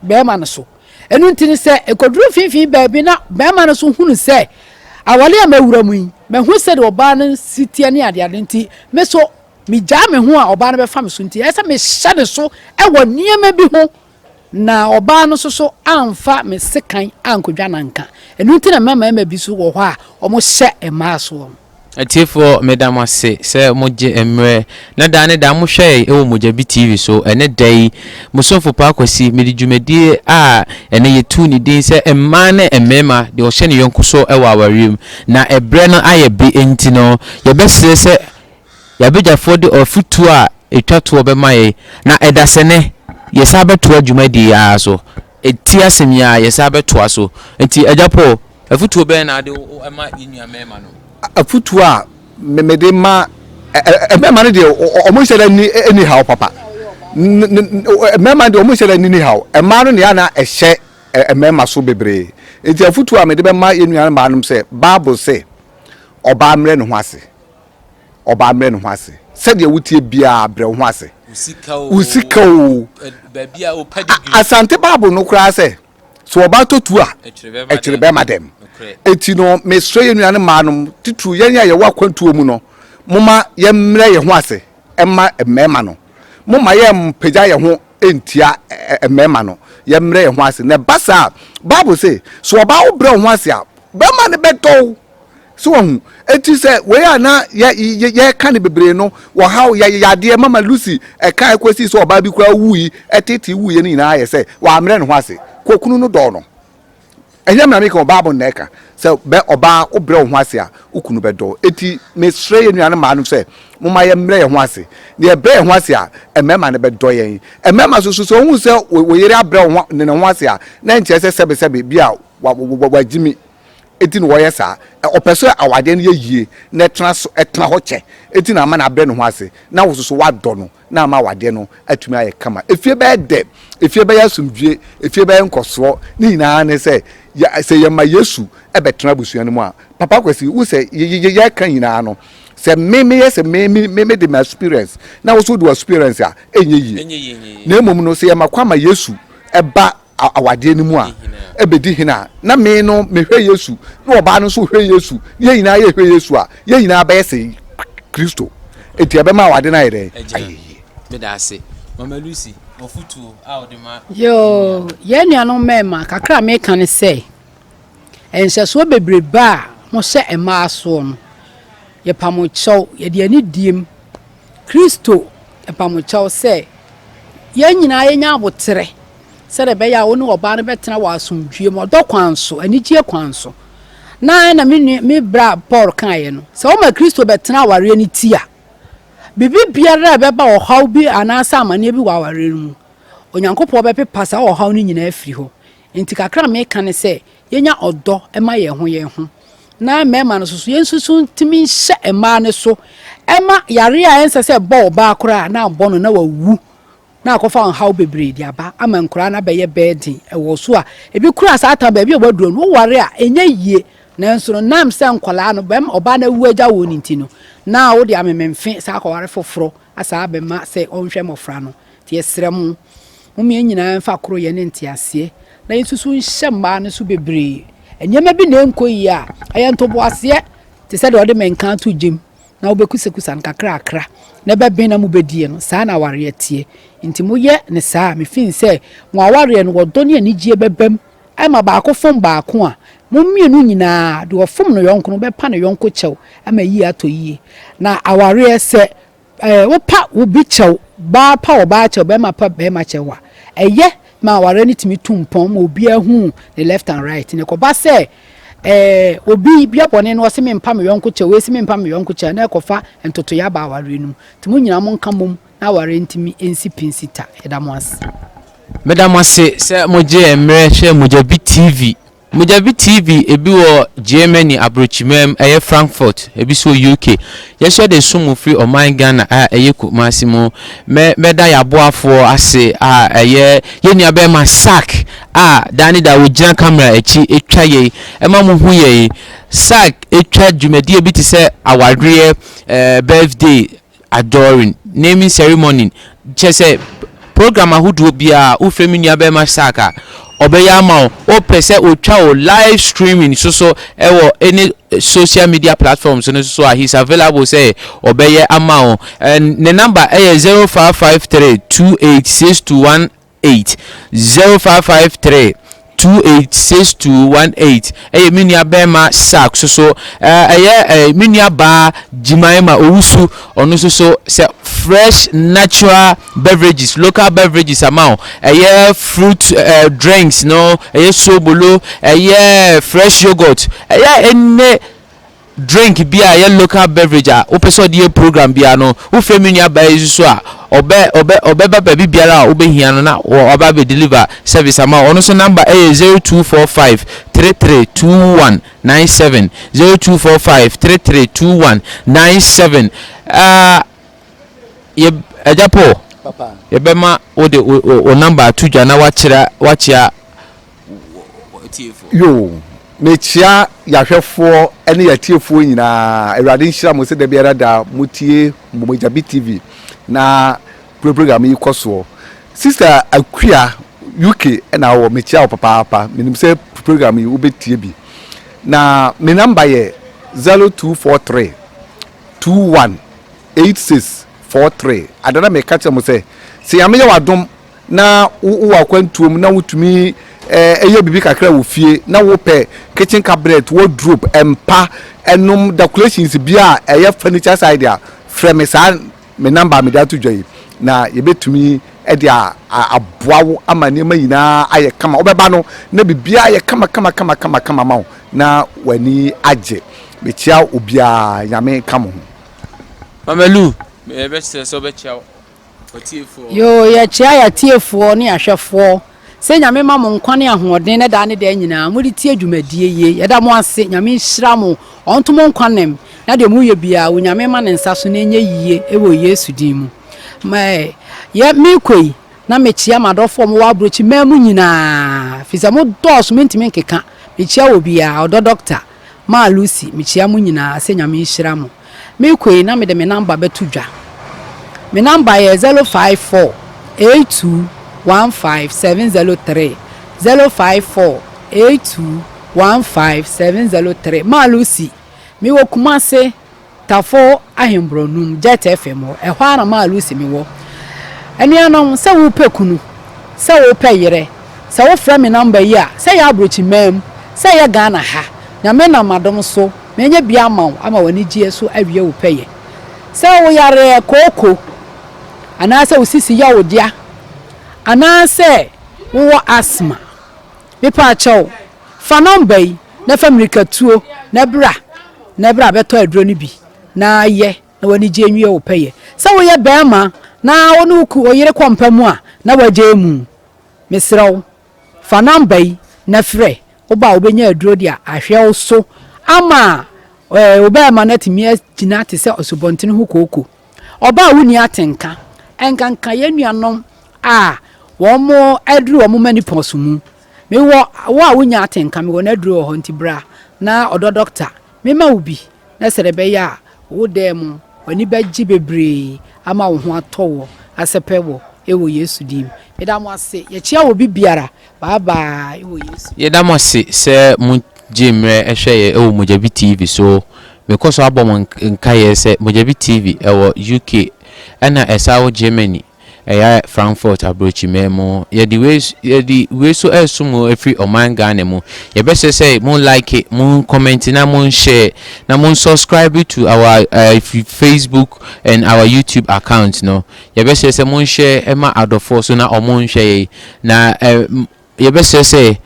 barima no so. Ɛno nti no sɛ ɛkɔduru mfimfini baabi na barima no so hunu sɛ awale a mawura mu yi, mahu sɛdeɛ ɔbaa no si teɛ ne adeade nti, me so megyaa me ho a ɔbaa no bɛfa me so nti, ɛyɛ sɛ mehyɛ ne so wɔ nneɛma bi ho na ɔbaa no nso so amfa me sekan ankɔdwa no anka. Ɛno nti na mmarima bi so wɔ hɔ a wɔhyɛ mmaa soɔ no. Atiefoɔ meda mo ase sɛ mo gye mmerɛ na daa ne daa mo hwɛ yɛn wɔ Mogyabi TV so. Ɛnɛ da yi, mo somfo Paa Kwasi, mede dwumadie a ɛnɛ yɛtuu ne din sɛ Mmaa ne Mmarima deɛ ɔhyɛ ne yɔnko so wɔ awareɛ mu. Na ɛberɛ no ayɛ be nti no, yɛbɛsrɛ sɛ Yɛabadwafoɔ de afotuo a ɛtwa toɔ bɛma yɛn, na ɛdasɛnɛ yɛsan bɛtoa dwumadie yi ara so. Ɛti asɛm yi ara, yɛsan bɛtoa so. Nti Agya Paul, afotuo bɛn na wode ma yɛn nua mmarima no? Afotuo a mede ma mmarima no deɛ, wɔn nhyɛ da nni haw papa. Mmarima deɛ wɔn nhyɛ da nni haw. Mmaa no na na ɛhyɛ mmarima so bebree. Nti afotuo a mede bɛma yɛn nua mmaa no sɛ, Bible se ɔbaa mmrɛ ne ho ase. Ɔbaa mmerɛ ne ho ase. Sɛdeɛ woteɛ biara brɛ wo ho ase. Wo sika o. Asante Bible no koraa sɛ, sɛ ɔbaa tɔ tuo a, ɛkyere bɛrima dɛm. Enti no, mesrɛ yɛn nuanom mmaa nom, titiriw yɛn a yɛwɔ akwantuo mu no, momma yɛmmrɛ yɛn ho ase mma mmarima no. Momma yɛmmpagya yɛn ho ntia mmarima no. Yɛmmrɛ yɛn ho ase. Na ɛba saa a, Bible se, sɛ ɔbaa wobrɛ wo ho ase a, bɛrima no bɛdɔ wo. So wahu? Enti sɛ wei a na yɛ, yɛ, yɛka no bebree no, wɔhaw, yɛ, yadeɛ, Mama Lucy ɛka ɛkɔsii sɛ ɔbaa bi koraa wui, ɛtetee wuiɛ no nyinaa yɛ sɛ wammrɛ ne ho ase. Kɔ kunu no dɔɔ no. Ɛnyɛ me na meka o, Bible na ɛka sɛ bɛ, ɔbaa wobrɛ wo ho ase a, wo kunu bɛdɔ wo. Enti mesrɛ yɛn nuanom mmaa no sɛ, momma yɛmmrɛ yɛn ho ase. Na yɛbrɛ yɛn ho ase a, mmarima no bɛdɔ yɛn. Mmarima nso so, sɛ wohu sɛ wo, wo yere abrɛ wo ho, ne ne ho ase a, na ɛnkyerɛ sɛ sɛbesɛbe bi a wa, wa, wa, wagyimi. Enti na ɔyɛ saa. Ɔpɛ sɛ awadeɛ no yɛ yie na ɛtena so, ɛtena hɔ kyɛ. Enti na ama no abrɛ ne ho ase na wo nso so woadɔ no na ama awadeɛ no atumi ayɛ kama. Efie bɛyɛ dɛ, efie bɛyɛ asomdwie, efie bɛyɛ nkɔsoɔ. Ne nyinaa ne sɛ, yɛ, sɛ yɛma Yesu bɛtena abusua no mu a, Papa Kwasi, wohu sɛ yɛka nyinaa no, sɛ me meyɛ sɛ me me me mede me experience na wo nso wode wo experience a, ɛnyɛ yie. Na mmom no, sɛ yɛma kwan ma Yesu ba awadeɛ no mu a, ɛbɛdi hene a, na me no mehwɛ Yesu, na ɔbaa no nso hwɛ Yesu, na yɛn nyinaa yɛhwɛ Yesu a, yɛn nyinaa bɛyɛ sɛ Kristo. Enti ɛbɛma awadeɛ no ayɛ dɛn? Ayɛ yie. Meda ase. Mama Lucy, w'afotuo a wode ma. Yoo, yɛn nuanom mmarima, kakra a meka ne sɛ, nhyɛsoɔ bebrebe a mohyɛ mmaa soɔ no, yɛpa mo kyɛw, yɛde anidie mu, Kristo pa mo kyɛw sɛ yɛn nyinaa yɛnya aboterɛ sɛdeɛ ɛbɛyɛ a wo ne ɔbaa no bɛtena wɔ asomdwoeɛ mu, ɔdɔ kwan so, anigyeɛ kwan so. Na ɛna me nua, me bra Paul kaeɛ no, sɛ woma Kristo bɛtena awareɛ no ti a, biribi biara a ɛbɛba ɔhaw bi anaasɛ amaneɛ bi wɔ awareɛ no mu, Onyankopɔn bɛpepa saa ɔhaw no nyinaa afiri hɔ. Enti kakra a meka ne sɛ, yɛnya ɔdɔ ma yɛn ho yɛn ho, na mmarima no nso so, yɛnsusu ntumi nhyɛ mmaa no so ma yareɛ a ɛnsɛ sɛ ɛbɔ ɔbaa koraa na abɔ no na wawu na akɔfa ɔhaw bebree de aba ama nkwadaa no abɛyɛ burden wɔ so a ebi koraa saa tam baabi a waduro no woware a ɛnyɛ yie nanso no nam sɛ nkwadaa no bɛm ɔbaa no awu agya wɔn nti no na wode amememfe saa akɔware foforɔ asaa abɛma sɛ ɔnhwɛ mmɔfra no nti yɛsrɛ mo mom yɛn nyinaa mfa koroyɛ ne nteaseɛ na yɛnsusu nhyɛ mmaa no so bebree nneɛma bi na ɛnkɔ yie a ɛyɛ ntoboaseɛ te sɛ deɛ ɔde mɛnka ato gyem na wobɛkusakusa no kakrakra na ɛbɛben na mobɛdie no, saa na awareɛ teɛ. Nti moyɛ no saa a, mefeel sɛ mo awareɛ no ɔdɔ ne anigyeɛ bɛba mu. Ɛma baako fom baako a, mo mmienu nyinaa, deɛ ɔfom ne yɔnko no bɛpa ne yɔnko kyɛw ama yie atɔ yie. Na awareɛ sɛ eh, wopa obi kyɛw, baa pa ɔbaa kyɛw, bɛrima pa bɛrima kyɛw a, ɛyɛ ma awareɛ no tumi tu mpɔn ma obiara hu ne left and right. Na ɛkɔba sɛ eh, obi bia bɔne no ɔse mempa me yɔnko kyɛw, wei se mempa me yɔnko kyɛw, na ɛkɔfa ntotoeɛ aba awareɛ no mu. Nti mo nyinaa monka mmom na awareɛ ntumi nsi pi nsi ta. Yɛda mo ase. Meda mo ase sɛ mogyee mmerɛ hwɛɛ Mogyabi TV. Mogyabi TV ebi wɔ Germany abrokyiman mu ɛyɛ Frankfurt, ebi nso wɔ UK. Yɛhyɛ de som mo firi ɔman Ghana a ɛyɛ Kumasi mu. Mɛ mɛda yɛn aboafoɔ ase a ɛyɛ yɛn nua bɛrima Sack a daa ne daa ɔgyina camera akyi twa yei ɛma mo hu yɛn. Sack twa dwumadie bi te sɛ awareɛ, ɛɛ birthday, adoring, naming ceremony, kyerɛ sɛ program ahodoɔ biara wofrɛ me nua bɛrima Sack a ɔbɛyɛ ama wo. Wopɛ sɛ ɔtwa wo live streaming so so ɛwɔ any social media platforms no so a he's available sɛ ɔbɛyɛ ama wo. And ne number ɛyɛ 0553 2862 8 0553 286218 ɛyɛ me nua bɛrima Sack so so ɛyɛ ɛɛ me nua baa Jimaima Owusu ɔno nso so sɛ fresh natural beverages local beverages ama wo ɛyɛ fruit ɛɛ drinks no ɛyɛ sobolo ɛyɛ fresh yogurt ɛyɛ ɛnɛ drink bi a ɛyɛ local beverage a wopɛ sɛ ɔde yɛ program biara no, wofrɛ me nua baa yi nso so a, ɔbɛ ɔbɛ ɔbɛba baabi biara a wobɛhia no na waba abɛ deliver service ama wo. Ɔno nso number ɛyɛ 0245 33 21 97 0245 33 21 97. Ah, yɛ Agya Paul, yɛbɛma wode wo number ato dwa na wakyerɛ wakyea Yoo, mekyea yɛahwɛfoɔ ne yɛatiefoɔ nyinaa. Awurade nhyira mo sɛ da biara da motie Mogyabi TV na program yi kɔ soɔ. Sister Akua, UK na wɔ, mekyea wo papaapa. Menim sɛ program yi wobɛtie bi. Na me number yɛ 0243 21 86 43. Ada na meka kyerɛ mo sɛ, sɛ Nyame yɛ w'adom na wowɔ akwantuo mu na wotumi yɛ biribi kakra wɔ fie na wopɛ kitchen cabinet, wardrobe, mpa, ɛnom decorations bi a ɛyɛ furniture side a, frɛ me saa me number a mede ato dwa yi na yɛbɛtumi de aboa wo ama nneɛma nyinaa ayɛ kama. Wobɛba no na biribiara ayɛ kama kama kama kama kama ma wo na w'ani agye. Mekyia obiara, Nyame nka mo ho. Mama Lu, yɛbɛsrɛ sɛ wobɛkyia Yoo yɛkyea yɛatiefoɔ ne ahwɛfoɔ. Sɛ Nyame ma mo nkwa ne ahoɔden ne daa ne daa nyinaa mode tie dwumadie yi yɛda mo ase Nyame nhyira mo ɔnto mo nkwa nem na deɛ moyɛ biara Onyame ma ne nsa so na ɛnyɛ yie wɔ Yesu din mu ma yɛ mekɔ yi na mekyea m'adɔfoɔ mowɔ abrokyi man mu nyinaa firi sɛ mo dɔɔso mentumi nkeka mekyea wɔ biara ɔdɔ doctor Maa Lucy mekyea mo nyinaa sɛ Nyame nhyira mo. Merekɔ yi na mede me number bɛto dwa. Me number yɛ 054 82 15 703, 054 82 15 703. Maa Lucy, mewɔ Kumase. Tafo Ahenborɔnum, Jet FM hɔ, ɛhɔ ara na Maa Lucy me wɔ. Anuanom, sɛ wo pɛ kunu, sɛ wo pɛ yerɛ, sɛ wo frɛ me number yi a, sɛ ɛyɛ abrokyimaa mu, sɛ ɛyɛ Ghana ha, Nyame nam adom so, mɛnya bi ama wo ama w'anigyeɛ so awie wo pɛyɛ. Sɛ wo yareɛ kooko, anaa sɛ wo sisi yɛ wo dea, anaa sɛ wo wɔ asthma, mepaakyɛw, Fa nɔmba yi na fa mmirikatuo na bra na bra bɛtɔ aduro no bi na yɛ na w'anigyeɛ nwie wo pɛyɛ. Sɛ woyɛ barima na wo ne wo yere kɔ mpa mu a na wagyae mu, mesrɛ wo fa nɔmba yi na frɛ, woba a wobɛnya aduro de ahwɛ wo so ama wo barima no atumi agyina te sɛ asubɔntene ho kooko. Ɔbaa a wonni atenka, ɛnkanka yɛn nuanom a wɔaduru wɔn menopause mu. Mewɔ wo a wonnya atenka, mewɔ n'aduro wɔ hɔ nti bra na ɔdɔ dɔkta mema wo bi na sɛdeɛ ɛbɛyɛ a wo dan mu w'ani bɛgye bebree ama wo ho atɔ wo asɛpɛ wɔ wɔ Yesu din mu. Meda mo ase. Yɛkyea obi biara. Bye bye wɔ Yesu. Yɛda mo ase sɛ mo gyee mmerɛ hwɛ yɛ wɔ Mogyabi TV so. Mekɔ so abɔ mo nkaeɛ sɛ Mogyabi TV ɛwɔ UK ɛna ɛsan wɔ Germany. Ɛyɛ Frankfurt abrokyiman mu. Yɛde wei yɛde wei so ɛresom mo ɛfiri ɔman Ghana mu. Yɛbɛsrɛ sɛ mo like, mo comment na mo share na mo subscribe to our uh, Facebook and our YouTube account no. Yɛbɛsrɛ sɛ mo share ɛma adɔfoɔ so na ɔmo nhwɛ yɛn. Na eh, yɛbɛsrɛ sɛ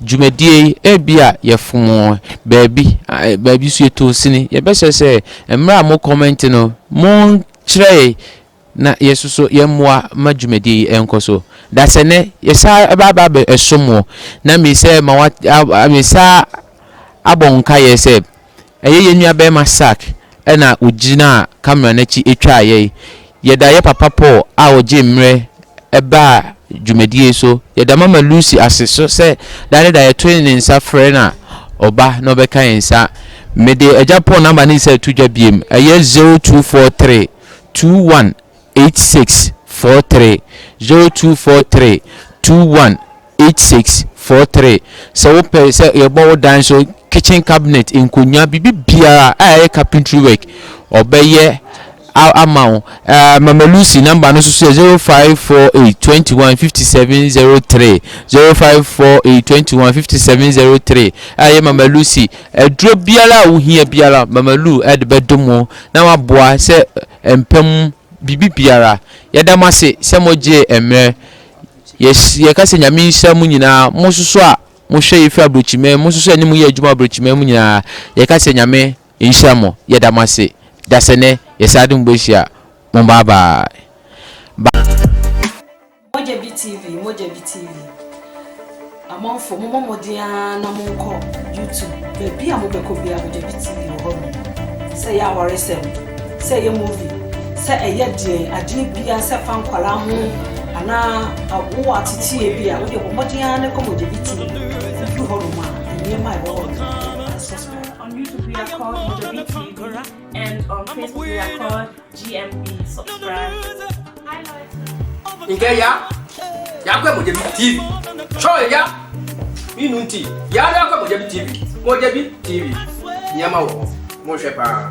dwumadie yi ebia yɛfom baabi baabi so yɛtoo sini. Yɛbɛsrɛ sɛ mmerɛ a mo comment no mo kyerɛ yɛn na yɛsoso yɛmmoa ma dwumadie yi nkɔ so. Dasɛnɛ yɛsa ɛba aba abɛ ɛsom wo na mesɛ ma wa mesa abɔ wo nkaeɛ sɛ ɛyɛ yɛn nua bɛrima Sack ɛna ogyinaa camera n'akyi ɛtwaa yɛn. Yɛda yɛ papa Paul a ɔgye mmerɛ ɛbaa dwumadie so. Yɛda mama Lucy ase so sɛ da ne da yɛto ne nsa frɛ na ɔba na ɔbɛka yɛn nsa. Mede agya Paul namba ne nsa ɛto dwa biem ɛyɛ 0243 21 86 43 0243 21 86 43 Sɛ wopɛ sɛ yɛbɔ wo dan so, kitchen cabinet, nkonnwa, biribi biara a ɛyɛ carpentry work, ɔbɛyɛ ama wo. Uh, Mama Lucy number no nso so yɛ 0548 21 57 03 0548 21 57 03 ɛyɛ Mama Lucy. Aduro biara a wohia biara Mama Lu ɛde bɛdom wo na waboa sɛ mpa mu biribi biara. Yɛda mo ase sɛ mogyee mmerɛ. Yɛka sɛ Nyame nhyira mo nyinaa. Mo nso so a mohwɛ yɛ firi aburokyiman mu, mo nso so a yɛne mo yɛ adwuma aburokyiman mu nyinaa, yɛka sɛ Nyame nhyira mo. Yɛda mo ase. Dasɛnɛ yɛsan de mo bɛhyia. Mo bye bye. Mogya bi TV, Mogya bi TV. Amanfoɔ, mommɔ mmɔden ara na monkɔ YouTube. Baabi a mobɛkɔ biara, Mogya bi TV wɔ hɔ nom. Sɛ ɛyɛ awaresɛm, sɛ ɛyɛ movie, sɛ ɛyɛ deɛn, adeɛ biara, sɛ ɛfa nkwadaa ho anaa wowɔ ateteɛ bi a, wodeɛ bɔ mmɔden ara na kɔ Mogya bi TV. Woduru hɔ nom a, nneɛma a ɛwɔ hɔ no, subscribe. On YouTube, we are called Mogya bi TV, and on Facebook, we are called GMB. Subscribe. Hi, Leute. Nke ya, ya kwe Mojabi TV. Show ya. Mi nunti. Ya ya kwe Mojabi TV. Mojabi TV. Nneɛma wɔ hɔ. Monhwɛ paa.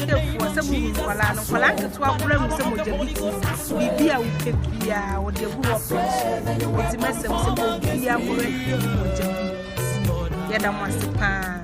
Tiefoɔ sɛ mohu nkwadaa no nkwadaa nketewa koraa hu sɛ mogya bi ti biribi a wopɛ biara wɔde agu hɔ pɛn so nti mɛsɛm sɛ obiara mmɔhwɛ mogya bi ti yɛda mo ase paa.